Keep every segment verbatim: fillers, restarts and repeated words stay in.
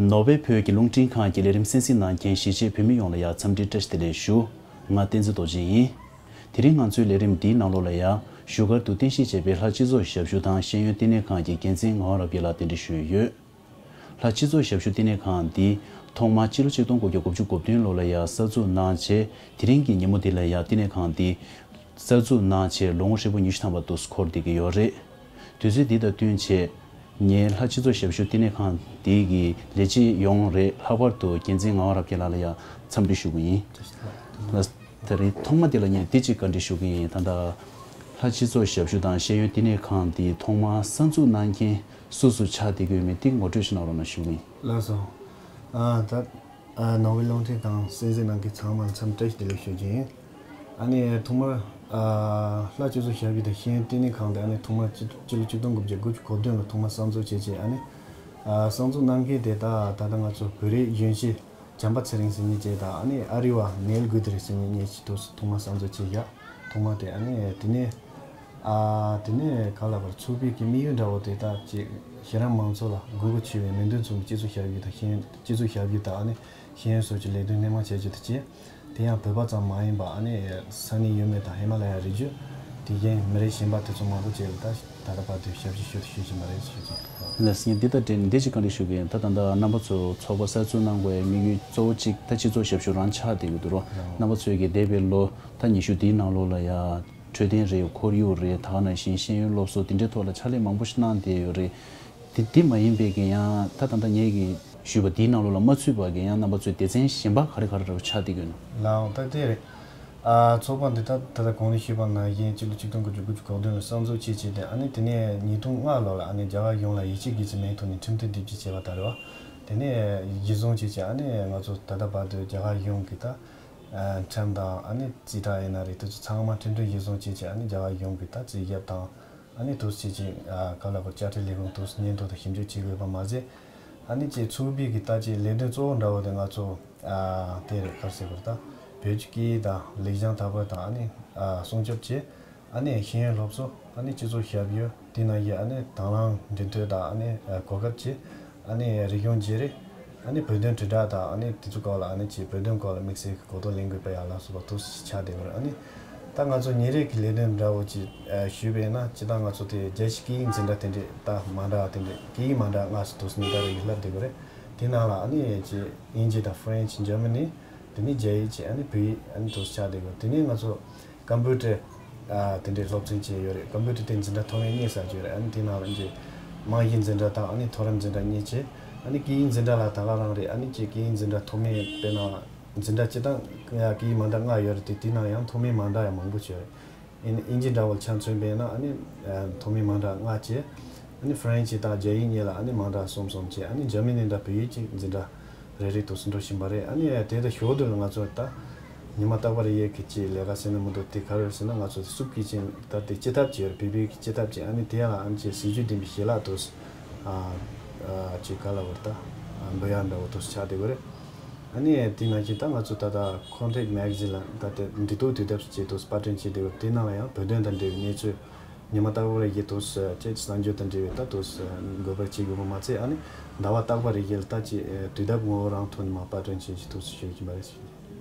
ནོར་ཝེ་བོད་ཀྱི་རླུང་འཕྲིན་ཁང་གི་ལས་རིམ་གསན་གཟིགས་གནང་མཁན་གཞིས་བྱེས་བོད་མི་ཡོངས་ལ་ཡང་འཚམས་འདྲི་བཀྲ་ཤིས་བདེ་ལེགས་ཞུ། ང་བསྟན་འཛིན་རྡོ་རྗེ་ཡིན། དེ་རིང་ང་ཚོའི་ལས་རིམ་འདིའི་ནང་ལོགས་ལ་ཡང་བཞུགས་སྒར་དུ་རྟེན་གཞི་བྱས་པའི་ལྷ་སྤྱི་ཚོགས་ཞབས་ཞུ་དང་ཤེས་ཡོན་བསྟི་གནས་ཁང་གི་འགན་འཛིན་ངག་དབང་རབ་རྒྱས་ལགས་གདན་འདྲེན་ཞུས་ཡོད། ལྷ་སྤྱི་ཚོགས་ཞབས་ཞུ་བསྟི་གནས་ཁང་འདི་ཐོག་མར་སྤྱི་ལོ་ཆིག་སྟོང་དགུ་བརྒྱ་དགུ་བཅུ་གོ་བདུན་ལོ་ལ་ཡང་གསར་འཛུགས་གནང་རྗེས་དེ་རིང་གི་ཉིན་མོ་འདི་ལ་ཡང་བསྟི་གནས་ཁང་འདི་གསར་འཛུགས་གནང་རྗེས་ལོ་ངོ་ཧྲིལ་པོ་ཉི་ཤུ་ཐམ་པ་དུ་འཁོར་བསྡད་ཀྱི་ཡོད་རེད། དུས་ཚོད་འདི་དང་བསྟུན་བྱས། ངའི་ལྷ་སྤྱི་ཚོགས་ཞབས་ཞུ་བསྟི་གནས་ཁང་འདི་གི་ལས་བྱེད་ཡོངས་རེད། ལྷག་པར་དུ་འགན་འཛིན་ངག་དབང་རབ་རྒྱས་ལགས་ལ་ཡང་འཚམས་འདྲི་ཞུ་གི་ཡིན། ལགས། ད་རེས་ཐོག་མ་དེ་ལ་ངས་འདི་གཅིག་བཀའ་འདྲི་ཞུ་གི་ཡིན། ད་ལྟ་ལྷ་སྤྱི་ཚོགས་ཞབས་ཞུ་དང་ཤེས་ཡོན་བསྟི་གནས་ཁང་འདི་ཐོག་མར་གསར་འཛུགས་གནང་མཁན་སུ་སུ་ཆགས་བསྡད་ཀྱི་ཡོད་མེད་འདི་ངོ་སྤྲོད་ཞིག་གནང་རོགས་གནང་ཞུ་གི་ཡིན། ལགས་སོ། ཨ་ད་ཨ་ནོར་ཝེ་རླུང་འཕྲིན་ཁང་གསན་གཟིགས་གནང་མཁན་ཚང་མར་འཚམས་བཀྲ་ཤིས་བདེ་ལེགས་ཞུ་རྒྱུ་ཡིན། ཨ་ནི་ཐོག་མར་ཨ་ལྷ་སྤྱི་ཚོགས་ཞབས་ཞུ་དང་ཤེས་ཡོན་བསྟི་གནས་ཁང་དེ་ཨ་ནི་ཐོག་མར་སྤྱི་སྤྱི་ལོ་ཆིག་སྟོང་དགུ་བརྒྱ་དགུ་བཅུ་གོ་བདུན་ལ་ཐོག་མར་གསར་འཛུགས་བྱས་རྗེས་ཨ་ནི་ཨ་གསར་འཛུགས་གནང་མཁན་དེ་ད་ད་ལྟ་ང་ཚོ་བོད་རིགས་གཞོན་སྐྱེས་བྱམས་པ་ཚེ་རིང་ཟེར་མཁན་ཅིག་དང་ཨ་ནི་ཨ་རི་བ་ནེལ་གུ་དེ་རི་ཟེར་མཁན་གཉིས་ཀྱིས་ཐོག་ཐོག་མར་གསར་འཛུགས་བྱས་བཞག་ཐོག་མ་དེ་ཨ་ནི་དེ་ནས་ཨ་དེ་ནས་ག་ལ་བར་ཚོགས་པའི་གི་དམིགས་ཡུལ་འདྲ་བོ་དེ་དག་ཅིག་ཤེས་རམ་མང་ཚོགས་ལ་དགོས་མཁོ་ཆེ་བའི་མི་འདུན་ཚོགས་སྤྱི་ཚོགས་ཞབས་ཞུ་དང་ཤེས་ཡོན་སྤྱི་ཚོགས་ཞབས་ཞུ་དང་ཨ་ནི་ཤེས་ཡོན་སོགས་ཀྱི་ལས་དོན་སྣེ་མང་བྱས་རྒྱུ་དེ་བྱས། དེ་ཡང་བོད་པ་ཙམ་མ་ཡིན་པ་ཨ་ནི་ས་གནས་ཡུལ་མི་དང་ཧི་མ་ལ་ཡ་རི་རྒྱུད་དེ་བཞིན་མི་རིགས་གཞན་པ་དེ་ཚོ་མང་པོ་བཅས་ལ་ད་ད་ལྟ་བར་དུ་ཞབས་ཞུ་ཞུ་ཞུ་བཞིན་པ་རེད་ཞུ་རྒྱུ། ལགས་སོ། ངས་འདི་ལྟར་དྲན་འདི་ཅིག་བཀའ་འདྲི་ཞུ་གི་ཡིན། ད་ད་ལྟ་རྣམ་པ་ཚོ་ཚོགས་པ་གསར་འཛུགས་གནང་དགོས་ཡའི་དམིགས་ཡུལ་གཙོ་བོ་གཅིག་ད་སྤྱི་ཚོགས་ཞབས་ཞུ་རང་ཆགས་བསྡད་ཀྱི་འདུག་རོ། རང་། རྣམ་པ་ཚོས་ཀྱི་འདས་པའི་ལོ་ད་ཉི་ཤུ་འདིའི་ནང་ལོགས་ལ་ཡ་འཕྲོད་བསྟེན་རེད། ཁོར་ཡུག་རེད། ད་ག་ནང་བཞིན་ཤེས་ཡོན་སློབ་གསོ་འདི་འདྲའི་ཐོག་ལ་ཕྱག་ལས་མང་པོ་ཞིག་གནང་བསྡད་ཡོད་རེད། དེ་དེ་མ་ཡིན་པའི་གི་ཡང་ད་ད་ལྟ་ངས་གི་ཞུས་པ་དེའི་ནང་ལོགས་ལ་མ་ཚུད་པ་གི་ཡང་རྣམ་པ་ཚོའི་སྡེ་ཚན་གཞན་པ་ག་རེ་ག་རེ་རེ་ཆགས་བསྡད་ཀྱི་ཡོད་ན། ལའང་ད་དེ་རེད། ཨ་ཚོགས་པ་འདི་ད་ད་ལྟ་གོང་ནས་ཞུས་པ་ནང་བཞིན་སྤྱི་ལོ་ཆིག་སྟོང་དགུ་བརྒྱ་དགུ་བཅུ་གོ་བདུན་ལ་གསར་འཛུགས་བྱས་བྱས་ཏེ་ཨ་ནི་དེ་ནས་ཉིས་སྟོང་ལྔ་ལོ་ལ་ཨ་ནི་རྒྱ་གར་གཞུང་ལ་ཡིད་ཆེས་དགེ་ཚུལ་མའི་ཐོག་ནས་ཁྲིམས་མཐུན་སྡེབ་སྦྱོར་བྱས་པ་ད་རེད་བ། དེ་ནས་གཞི་བཟུང་བྱས་བྱས་ཨ་ནི་ང་ཚོ་ད་ལྟ་བར་དུ་རྒྱ་གར་གཞུང་གི་ད་ཁྲིམས་དང་ཨ་ནི་རྩིས་ཁྲ་ཡིན་ན་རེད། དེ་ཚོ་ཚང་མ་ཁྲིམས་མཐུན་གཞི་བཟུང་བྱས་བྱས་ཨ་ནི་རྒྱ་གར་གཞུང་གི་ད་རྩིས་ཞིབ་དང་ཨ་ནི་དུས་ཚོད་ཅིག་ཨ་ག་ལ་གོ་དཔྱ་ཁྲལ་ལས་ཁུངས་དུས་སྙན་ཐོ་དང་ཞིབ་འཇུག་བྱེད་དགོས་པ་མ་ཟད། ཨ་ནི་ཅིག་ཚོགས་པའི་གི་ད་ཅིག་ལས་དོན་གཙོ་བོ་འདྲ་བོ་དེ་ང་ཚོ་ཨ་དེ་རེད། ག་རེ་ཟེར་དགོས་རེད། ད་བོད་ཀྱི་སྐད་ཡིག་དང་ལེགས་བྱང་དར་སྤེལ་དང་ཨ་ནི་ཨ་སྲུང་སྐྱོབ་བྱས། ཨ་ནི་ཤེས་ཡོན་སློབ་གསོ། ཨ་ནི་སྤྱི་ཚོགས་ཞབས་ཞུ། དེ་ནང་བཞིན་ཨ་ནི་དང་བླངས་འབྲེལ་མཐུད་དང་ཨ་ནི་ཨ་གོ་སྐབས་བྱས། ཨ་ནི་རིག་གཞུང་བརྗེ་རེས། ཨ་ནི་བོད་དོན་དྲིལ་བསྒྲགས་དང་ཨ་ནི་དེ་ཚོ་སྐོར་ལ་ཨ་ནི་ཅིག་བོད་དོན་སྐོར་ལ་དམིགས་བསལ་གྱི་གོ་རྟོགས་ལེན་དགོས་པ་ཡང་ལ་སོགས་པ་ཐུགས་སུ་ཆགས་བསྡད་པ་རེད། ཨ་ནི་ད་ང་ཚོ་ཉིན་རེ་གི་ལས་དོན་འདྲ་བོ་ཅིག་ཨ་ཞུས་པ་ཡིན་ན་སྤྱིར་བཏང་ང་ཚོ་དེ་རྒྱལ་སྤྱིའི་སྐད་ཡིག་འཛིན་གྲྭ་དེ་འདྲས་ད་མ་འདྲ་བ་དེ་འདྲས་སྐད་ཡིག་མ་འདྲ་ལྔ་སུ་དུས་ཉིན་ལྟར་རེ་བསླབ་བསྡད་པ་རེད། དེ་ནང་ལ་ཨ་ནི་ཅིག་དབྱིན་ཇི་དང་ཧྥ་རན་ཆི། འཇར་མ་ནི། དེ་ནས་རྒྱ་ཡིག་ཅིག་ཨ་ནི་བོད་ཡིག་ཨ་ནི་དུས་ཆགས་བསྡད་པ་རེད། དེ་ནས་ང་ཚོ་ཀམ་པུ་ཊར་ཨ་དེ་འདྲའི་སློབ་ཚན་བྱས་ཡོད་རེད། ཀམ་པུ་ཊར་དེ་འཛིན་གྲྭ་ཐོག་མའི་གཉིས་ས་བརྗོད་རེད། ཨ་ནི་དེ་ནང་ལ་ཅིག་རྨང་གཞི་འཛིན་གྲྭ་དང་ཨ་ནི་མཐོ་རིམ་འཛིན་གྲྭ་གཉིས་བྱས། ཨ་ནི་སྐད་ཡིག་འཛིན་གྲྭ་ལ་ད་ག་རང་རེད། ཨ་ནི་ཅིག་སྐད་ཡིག་འཛིན་གྲྭ་ཐོག་མའི་དཔེར་ན་འཛིན་གྲྭ་སྤྱིར་བཏང་སྐད་ཡིག་མ་འདྲ་ལྔ་ཡོད་རེད་དེ། དེ་ནང་ཡང་ཐོག་མའི་མ་འདྲ་ཡང་མང་པོ་ཡོད་རེད། ཨིན་ཨིན་ཇི་འདྲ་བོ་ཆ་མཚོན་པས་ན་ཨ་ནི་ཨ་ཐོག་མའི་མ་འདྲ་ལྔ་བྱས། ཨ་ནི་ཧྥ་རན་ཆི་དང་རྒྱ་ཡིག་གཉིས་ལ་ཨ་ནི་མ་འདྲ་གསུམ་གསུམ་བྱས། ཨ་ནི་འཇར་མ་ནི་འདྲ་བོད་ཡིག་ཅིག་འཛིན་གྲྭ་རེ་རེ་དུ་འགྲོ་བཞིན་པ་རེད། ཨ་ནི་དེ་དང་ཞོར་དུ་ལ་ང་ཚོ་ད་ཉི་མ་རྟག་པ་རེ་ཡས་ཀྱི་ཅིག་ལས་ཀ་ཟེར་ན་མི་འདུག་དེ་ག་རེ་ཟེར་ན་ང་ཚོ་སུབ་ཀི་ཅན་ད་དེ་སྤྱི་ཐབ་ཅིག་ཡོད་རེད། བོད་པའི་གི་སྤྱི་ཐབ་ཅིག་ཨ་ནི་དེ་ཡང་ཨ་ནི་ཅིག་སྲིད་ཇུས་ལྡན་པའི་ཞལ་ལག་དུ་ཨ་ཨ་ཅིག་ག་ལ་བར་ད་འབུལ་ཡག་འདྲ་བོ་དུ་ཆགས་བསྡད་ཡོད་རེད། ཨ་ནི་དེ་ནང་བཞིན་ད་ང་ཚོ་ད་ལྟ་Contact Magazine་ལ་ད་ལྟ་འབྲི་ཐུག་དུས་དེབ་ཅིག་དུ་པར་སྐྲུན་བྱས་བསྡད་ཡོད། དེ་ནང་ལ་ཡང་བོད་དོན་དང་འབྲེལ་བའི་གནས་ཚུལ་ཉི་མ་རྟག་པར་རེ་བཞིན་དུ་ཅིག་གསར་འགྱུར་དང་འབྲེལ་བའི་ད་དུ་འགོད་པར་བྱེད་དགོས་པ་མ་ཚད། ཨ་ནི་ཟླ་བ་རྟག་པར་རེ་བཞིན་ད་ཅིག་དུས་དེབ་ངོ་བོ་རང་ཐོག་ནས་མ་པར་སྐྲུན་བྱེད་ཀྱི་དུས་སུ་ཞུ་གི་མ་རེད།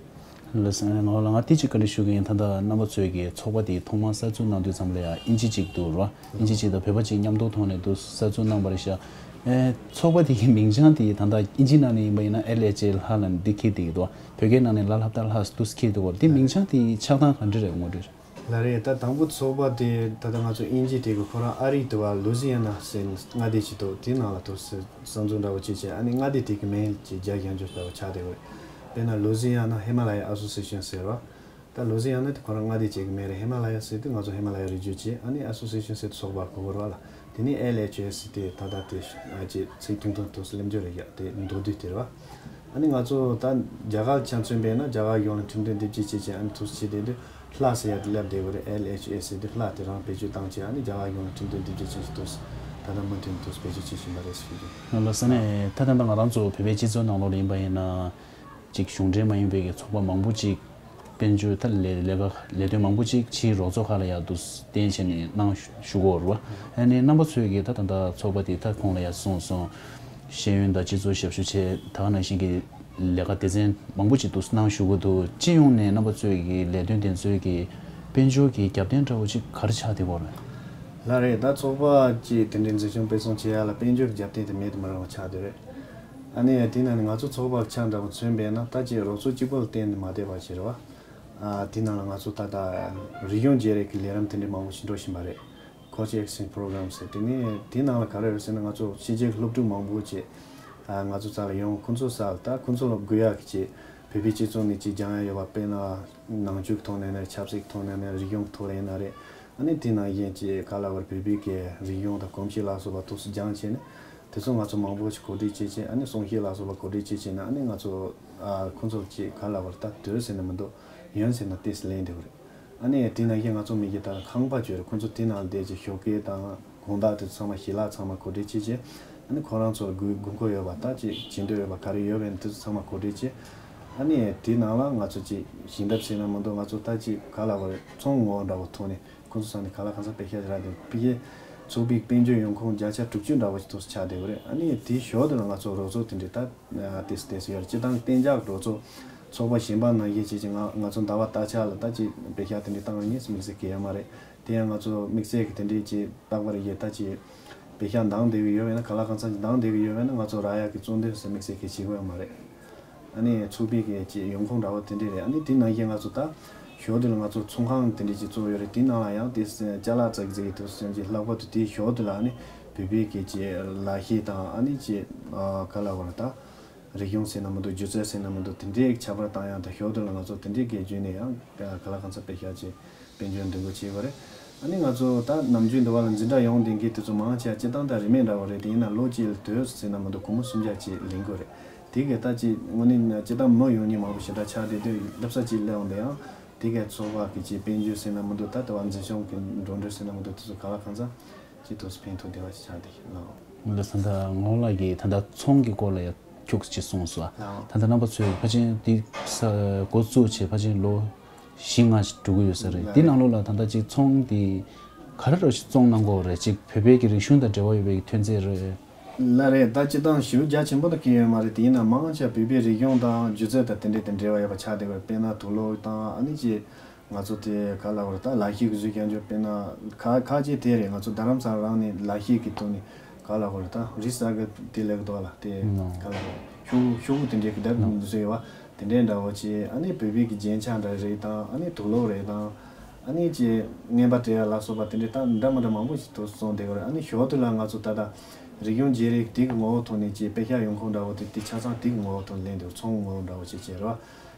ལགས་སོ། ངག་དབང་ལགས། ང་དེ་གཅིག་བཀའ་འདྲི་ཞུ་གི་ཡིན། ད་ལྟ་རྣམ་པ་ཚོས་ཀྱི་ཚོགས་པ་དེ་ཐོག་མར་གསར་འཛུགས་གནང་དུས་ཙམ་ལ་ཡང་ཨིན་ཇི་གཅིག་འདུག་རོ། ཨིན་ཇི་གཅིག་དང་བོད་པ་གཅིག་མཉམ་དུ་ཐོག་ནས་འདུག་གསར་འཛུགས་གནང་བ་རེད་ཤག་ཨེ། ཚོགས་པ་དེ་གི་མིང་བྱང་དེ་ད་ལྟ་ཨིན་ཇི་ནང་ནས་ཡིན་པ་ཡིན་ན་ཨེལ་ཨེཆ་ཨེ་ལྷ་ལབ་ནས་འདི་འཁྱེར་བསྡད་ཀྱི་འདུག་བོད་སྐད་ནང་ནས་ལ་ལྷ་བཏགས་ལྷ་འདུག་འཁྱེར་འདུག་གོ། དེ་མིང་བྱང་དེ་ཆགས་སྟངས་ག་འདྲ་རེད། ངོ་སྤྲོད། ལགས་རེད། ད་དང་པོ་ཚོགས་པ་དེ་ད་ལྟ་ང་ཚོ་ཨིན་ཇི་དེ་གི་ཁོ་རང་ཨ་རིའི་དུ་བ་ལུ་ཟི་ཡ་ན་ཟེར་མངའ་སྡེ་ཅིག་འདུག་དེའི་ནང་ལ་དུ་གསར་འཛུགས་འདྲ་བོ་ཅིག་བྱས། ཨ་ནི་མངའ་སྡེ་དེ་གི་མིང་ཅིག་རྒྱ་གཞན་འཇོག་འདྲ་བོ་ཆགས་བསྡད་ཡོད་རེད། དཔེར་ན་ལུ་ཟི་ཡ་ན་ཧི་མ་ལ་ཡ་ཨ་སོ་སི་ཨེ་ཤན་ཟེར་བ། ད་ལུ་ཟི་ཡ་ན་དེ་ཁོ་རང་མངའ་སྡེ་ཅིག་གི་མིང་རེད། ཧི་མ་ལ་ཡ་ཟེར་དུས་ང་ཚོ་ཧི་མ་ལ་ཡ་རི་རྒྱུད་ཅིག་ཨ་ནི་ཨ་སོ་སི་ཨེ་ཤན་ཟེར་དུས་ཚོགས་པ་གོ་དགོས་རེད་བ་ལ། དེ་ནས་ཨེལ་ཨེཆ་ཨེ་སི་དེ་ད་ལྟ་དེ་ཨ་ཅེ་ཚིག་ཐུང་ཐུང་དུ་གླེང་རྒྱུ་རེད་ཡ། དེ་མདོར་བསྡུས་དེ་རེད་བ། ཨ་ནི་ང་ཚོ་ད་རྒྱ་གར་ཆ་མཚོན་པས་ན་རྒྱ་གར་གཞུང་ལ་ཁྲིམས་དོན་སྡེབ་སྦྱོར་བྱས་བྱས་ཨ་ནི་ཐུགས་སུ་ཆེ་དེ་དུས་ལྷ་ཟེར་ཡ་དེ་ལབ་བསྡད་ཡོད་རེད། ཨེལ་ཨེཆ་ཨེ་སི་དེ་ལྷ་དེ་རང་བེད་སྤྱོད་བཏང་བྱས་ཨ་ནི་རྒྱ་གར་གཞུང་ལ་ཁྲིམས་དོན་སྡེབ་སྦྱོར་བྱས་བྱས་ཐུགས་སུ་ད་ལྟ་མུ་མཐུད་ཐུགས་སུ་བེད་སྤྱོད་བྱེད་བཞིན་པ་རེད་ཟེར་རྒྱུ། ལགས་སོ། ཨ་ནི་ད་ད་ལྟ་ང་རང་ཚོ་བོད་པའི་སྤྱི་ཚོགས་ནང་ལོགས་ལ་ཡིན་པ་ཡིན་ན། ཅིག་གཞུང་འབྲེལ་མ་ཡིན་པའི་གི་ཚོགས་པ་མང་པོ་ཅིག་དཔལ་འབྱོར་ད་ལས་ལས་ཀ་ལས་དོན་མང་པོ་ཅིག་ཕྱིའི་རོགས་ཚོགས་ཁག་ལ་ཡར་དུ་བརྟེན་བྱས་ནས་གནང་ཞུ་གི་ཡོད་རེད་བ། ཨ་ནི་རྣམ་པ་ཚོས་ཀྱི་ད་ད་ལྟ་ཚོགས་པ་དེ་ད་གོང་ལ་ཡར་གསུངས་སོང་། ཤེས་ཡོན་དང་སྤྱི་ཚོགས་ཞབས་ཞུ་བྱས་ད་ག་ནང་བཞིན་གྱི་ལས་ཀ་སྡེ་ཚན་མང་པོ་ཅིག་འདུག་གནང་བཞུགས་ཀྱི་འདུག་སྤྱི་ཡོངས་ནས་རྣམ་པ་ཚོས་ཀྱི་ལས་དོན་དེ་ཚོའི་གི་དཔལ་འབྱོར་གྱི་རྒྱབ་རྟེན་འདྲ་བོ་ཅིག་ག་རེ་ཆགས་བསྡད་ཡོད་རེད། ལགས་རེད། ད་ཚོགས་པ་ཅིག་དེ་འདྲའི་འཛིན་སྐྱོང་སྤེལ་གསུམ་བྱེད་ཡ་ལ་དཔལ་འབྱོར་གྱི་རྒྱབ་རྟེན་དེ་མེད་དུ་མི་རུང་བ་ཆགས་བསྡད་རེད། ཨ་ནི་དེ་ནང་ནས་ང་ཚོ་ཚོགས་པ་ཆ་འདྲ་བོ་མཚོན་པས་ན་ད་ཅིག་རོགས་ཚོགས་གཅིག་པོ་ལ་བརྟེན་ནས་མ་བསྡད་པ་ཞིག་རེད་བ། ཨ་དེ་ནང་ལ་ང་ཚོ་ད་ལྟ་རིག་གཞུང་བརྗེ་རེས་ཀྱི་ལས་རིམ་དེ་འདྲའི་མང་པོ་ཞིག་འགྲོ་བཞིན་པ་རེད། Culture Exchange Program ཟེར་དེ་ནས་དེའི་ནང་ལ་ག་རེ་རེད་ཟེར་ན། ང་ཚོ་ཕྱི་རྒྱལ་གྱི་སློབ་ཕྲུག་མང་པོ་ཅིག་ཨ་ང་ཚོ་རྩ་ལ་ཡོང་། ཁོང་ཚོ་ས་ལ་ད་ཁོང་ཚོ་ལ་དགོས་ཡག་གི་ཅིག་བོད་པའི་སྤྱི་ཚོགས་ནས་ཅིག་སྦྱང་ཡ་ཡོད་པ། དཔེར་ན་ནང་ཆོས་ཀྱི་ཐོག་ནས་ཡིན་ན་རེད། ཆབ་སྲིད་ཀྱི་ཐོག་ནས་ཡིན་ན་རེད། རིག་གཞུང་གི་ཐོག་ལ་ཡིན་ན་རེད། ཨ་ནི་དེ་ནང་བཞིན་ཅིག་ག་ལ་བར་བོད་པའི་གི་རིག་གཞུང་དང་གོམས་གཤིས་ལ་སོགས་པ་ཐོག་སུ་སྦྱང་བྱས་ནས་དེ་ཚོ་ང་ཚོ་མང་པོ་ཞིག་གོ་སྒྲིག་བྱེད་ཆེད། ཨ་ནི་གསུང་བཤད་ལ་སོགས་པ་གོ་སྒྲིག་བྱེད་ཆེད་ནས། ཨ་ནི་ང་ཚོ་ཨ་ཁོང་ཚོ་ཅིག་ག་ལ་བར་ད་དོལ་ཟེར་ན་མི་འདུག་ཡོན་ཟེར་ན་ཏེས་ལེན་འདུག་རེད། ཨ་ནི་དེ་ནང་བཞིན་ང་ཚོ་མི་གི་ད་ཁང་པ་བརྗོད་རེད། ཁོང་ཚོ་དེ་ནང་བསྡད་ཀྱི་ཞོགས་ཀས་དང་དགོང་དག་དེ་ཚང་མ་ཞལ་ལག་ཚང་མ་གོ་སྒྲིག་བྱེད་ཆེད། ཨ་ནི་ཁོ་རང་ཚོར་དགོས་དགོས་མཁོ་ཡོད་པ། ད་ཅིག་བྱེད་འདོད་ཡོད་པ་ག་རེ་ཡོད་པ་ཡིན་ན་དེ་ཚོ་ཚང་མ་གོ་སྒྲིག་བྱེད། ཨ་ནི་དེ་ནང་ལ་ང་ཚོ་ཅིག་ཞལ་འདེབས་ཟེར་ན་མི་འདུག་ང་ཚོ་ད་ཅིག་ག་ལ་བར་ཚོང་ངོ་འདྲ་བོ་ཐོག་ནས། ཁོང་ཚོ་ས་ནས་ག་ལ་གང་ས་པེ་ཤ་རག་དེ་ཕ་གིའི་ཚོགས་པའི་དཔལ་འབྱོར་ཡོང་ཁུངས་བརྒྱ་ཆ་དྲུག་ཅུ་འདྲ་བོ་ཞིག་ཐོག་ཆགས་བསྡད་ཡོད་རེད། ཨ་ནི་དེའི་ཞོར་དུ་ལ་ང་ཚོ་རོགས་ཚོགས་དེ་འདྲའི་ད་ཏེས་ཏེས་ཡོད་རེད། སྤྱི་བཏང་བརྟན་འཇགས་རོགས་ཚོགས་ཚོགས་པ་གཞན་པ་ནང་བཞིན་བྱས་ཀྱི་ང་ང་ཚོ་ཟླ་བ་ལྟར་ཆགས་ལ་ད་ཅིག་པེ་ཤ་དེ་འདྲའི་བཏང་རེད་ངས་དམིགས་བསལ་གི་ཡོད་མ་རེད། དེ་ཡང་ང་ཚོ་དམིགས་བསལ་གི་དེ་འདྲའི་ཅིག་རྟག་པར་ཡོད་ད་ཅིག་པེ་ཤ་འདང་བསྡད་ཀྱི་ཡོད་པས་ན། ག་ལ་གང་ཚ་ཅིག་འདང་བསྡད་ཀྱི་ཡོད་པས་ན་ང་ཚོ་རག་ཡག་གི་གཙོ་འདོན་ཟེར་དམིགས་བསལ་གི་བྱེད་དགོས་ཡོད་མ་རེད། ཨ་ནི་ཚོགས་པའི་གི་ཅིག་ཡོང་ཁུངས་འདྲ་བོ་དེ་འདྲས་རེད། ཨ་ནི་དེ་ནང་བཞིན་ང་ཚོ་ད་ཞོར་དུ་ལ་ང་ཚོ་ཚོང་ཁང་དེ་འདྲས་ཅིག་བཙུགས་ཡོད་རེད། དེ་ནང་ལ་ཡང་དེ་ཅ་ལག་ཙག་ཙིག་དུ་སེམས་ཀྱི་ལྷག་པར་དུ་དེའི་ཞོར་དུ་ལ་ཨ་ནི་བོད་པའི་གི་ཅིག་ལག་ཤེས་དང་། ཨ་ནི་ཅིག་ག་ལ་བར་ད་རིག་གཞུང་ཟེར་ན་མི་འདུག་སྒྱུ་རྩལ་ཟེར་ན་མི་འདུག་དེ་འདྲས་ཁྱབ་པར་བཏང་ཡག་དང་། ཞོར་དུ་ལ་ང་ཚོ་དེ་འདྲས་གི་བརྒྱུད་ནས་ཡང་ག་ལ་གང་ས་པེ་ཤ་ཅིག་དཔལ་འབྱོར་འདོན་དགོས་བྱེད་དགོས་རེད། ཨ་ནི་ང་ཚོ་ད་ནམ་རྒྱུན་འདི་བ་ལ་འཛིན་གྲྭ་ཡོང་བསྡད་མཁན་དེ་ཚོ་མང་ཆེ་བ་སྤྱིར་བཏང་ད་རིན་མེད་འདྲ་བོ་རེད། དེ་ཡིན་ན་ལོ་གཅིག་ལ་དུས་ཟེར་ན་མི་འདུག་སྒོར་མོ་སུམ་བརྒྱ་ཅིག་ལེན་དགོས་རེད། དེ་གས་ད་ཅིག་དངོས་གནས་སྤྱིར་བཏང་མི་ཡོང་མཁན་མང་པོ་ཞེ་དྲག་ཆགས་བསྡད་དུས་སླེབས་ས་ཅིག་སླེབས་འོང་དེ་ཡང་དེ་གས་ཚོགས་པ་གི་ཅིག་དཔལ་འབྱོར་ཟེར་ན་མི་འདུག་ད་ལྟ་བ་འཛིན་སྐྱོང་གི་འགྲོ་གྲོན་ཟེར་ན་མི་འདུག་ད་ཚོ་ག་ལ་གང་འཚམ་ཅིག་ཐོག་སུ་ཕན་ཐོགས་བདེ་བ་ཞིག་ཆགས་བསྡད་ཤག་ལགས། ལགས་སོ། ད་ངོ་ལགས་ཀྱིས་ད་ལྟ་ཚོང་གི་སྐོར་ལ་ཡང་ཁྱུག་ཅིག་གསུངས་སོང་། ལགས། ད་ལྟ་རྣམ་པ་ཚོས་ཕལ་ཆེར་འདི་ས་འགོ་བཙུགས་བྱས་ཕལ་ཆེར་ལོ་བཞི་ལྔ་ཞིག་འགྲོ་གི་ཡོད་ས་རེད། ལགས་འདི་རེད། ནང་ལོགས་ལ་ད་ལྟ་ཅིག་ཚོང་འདི་ག་རེ་རོ་ཞིག་བཙོང་གནང་གི་ཡོད་རེད། ཅིག་བོད་པའི་གི་རིག་གཞུང་དང་འབྲེལ་བ་ཡོད་པའི་ཐོན་རྫས་རེད། ལགས་རེད། ད་སྤྱིར་བཏང་ཞེ་པོ་རྒྱ་ཆེན་པོ་ད་གི་ཡོད་མ་རེད། དེ་ཡིན་ན་མང་ཆེ་བ་བོད་པའི་རིག་གཞུང་དང་སྒྱུ་རྩལ་དང་དེ་འདྲས་དང་འབྲེལ་བ་ཡོད་པ་ཆགས་བསྡད་པ་རེད། དཔེར་ན་དུག་ལོག་དང་ཨ་ནི་ཅིག་ང་ཚོ་དེ་ག་ལ་བར་ད་ལག་ཤེས་ཀྱི་བཟོས་རྐྱང་རྐྱང་། དཔེར་ན་ཁ་ཁ་ཅིག་དེ་རེད། ང་ཚོ་རྡ་རམ་ས་ལ་རང་ནས་ལག་ཤེས་ཀྱི་ཐོག་ནས་ག་ལ་བར་ད་རི་ས་གི་དེ་ལེགས་འདུག་ལ་དེ་ཨང་། ག་ལ་བར་ཤོག་ཤོག་དེ་འདྲའི་གི་དེབ་ཨང་། བཟོས་ཡོད་པ་དེ་འདྲའི་འདྲ་བོ་ཅིག་ཨ་ནི་བོད་པའི་གི་རྒྱན་ཆ་འདྲ་རེད་དང་། ཨ་ནི་དུག་ལོག་རེད་དང་། ཨ་ནི་ཅིག་རྔན་པ་སྤྲད་ཡ་ལ་སོགས་པ་དེ་འདྲའི་ད་འདྲ་མི་འདྲ་མང་པོ་ཞིག་ཐོག་སོང་བསྡད་ཡོད་རེད། ཨ་ནི་ཞོར་དུ་ལ་ང་ཚོ་ད་ལྟ་རིག་གཞུང་བརྗེ་རེས་དེ་གི་ངོ་བོ་ཐོག་ནས་ཅིག་པེ་ཤ་ཡོང་ཁུངས་འདྲ་བོ་དེ་དེ་ཆ་ཚང་དེ་གི་ངོ་བོ་ཐོག་ནས་ལེན་འདུག་ཚོང་ངོ་བོ་འདྲ་བོ་ཅིག་བྱས་རེད་བ།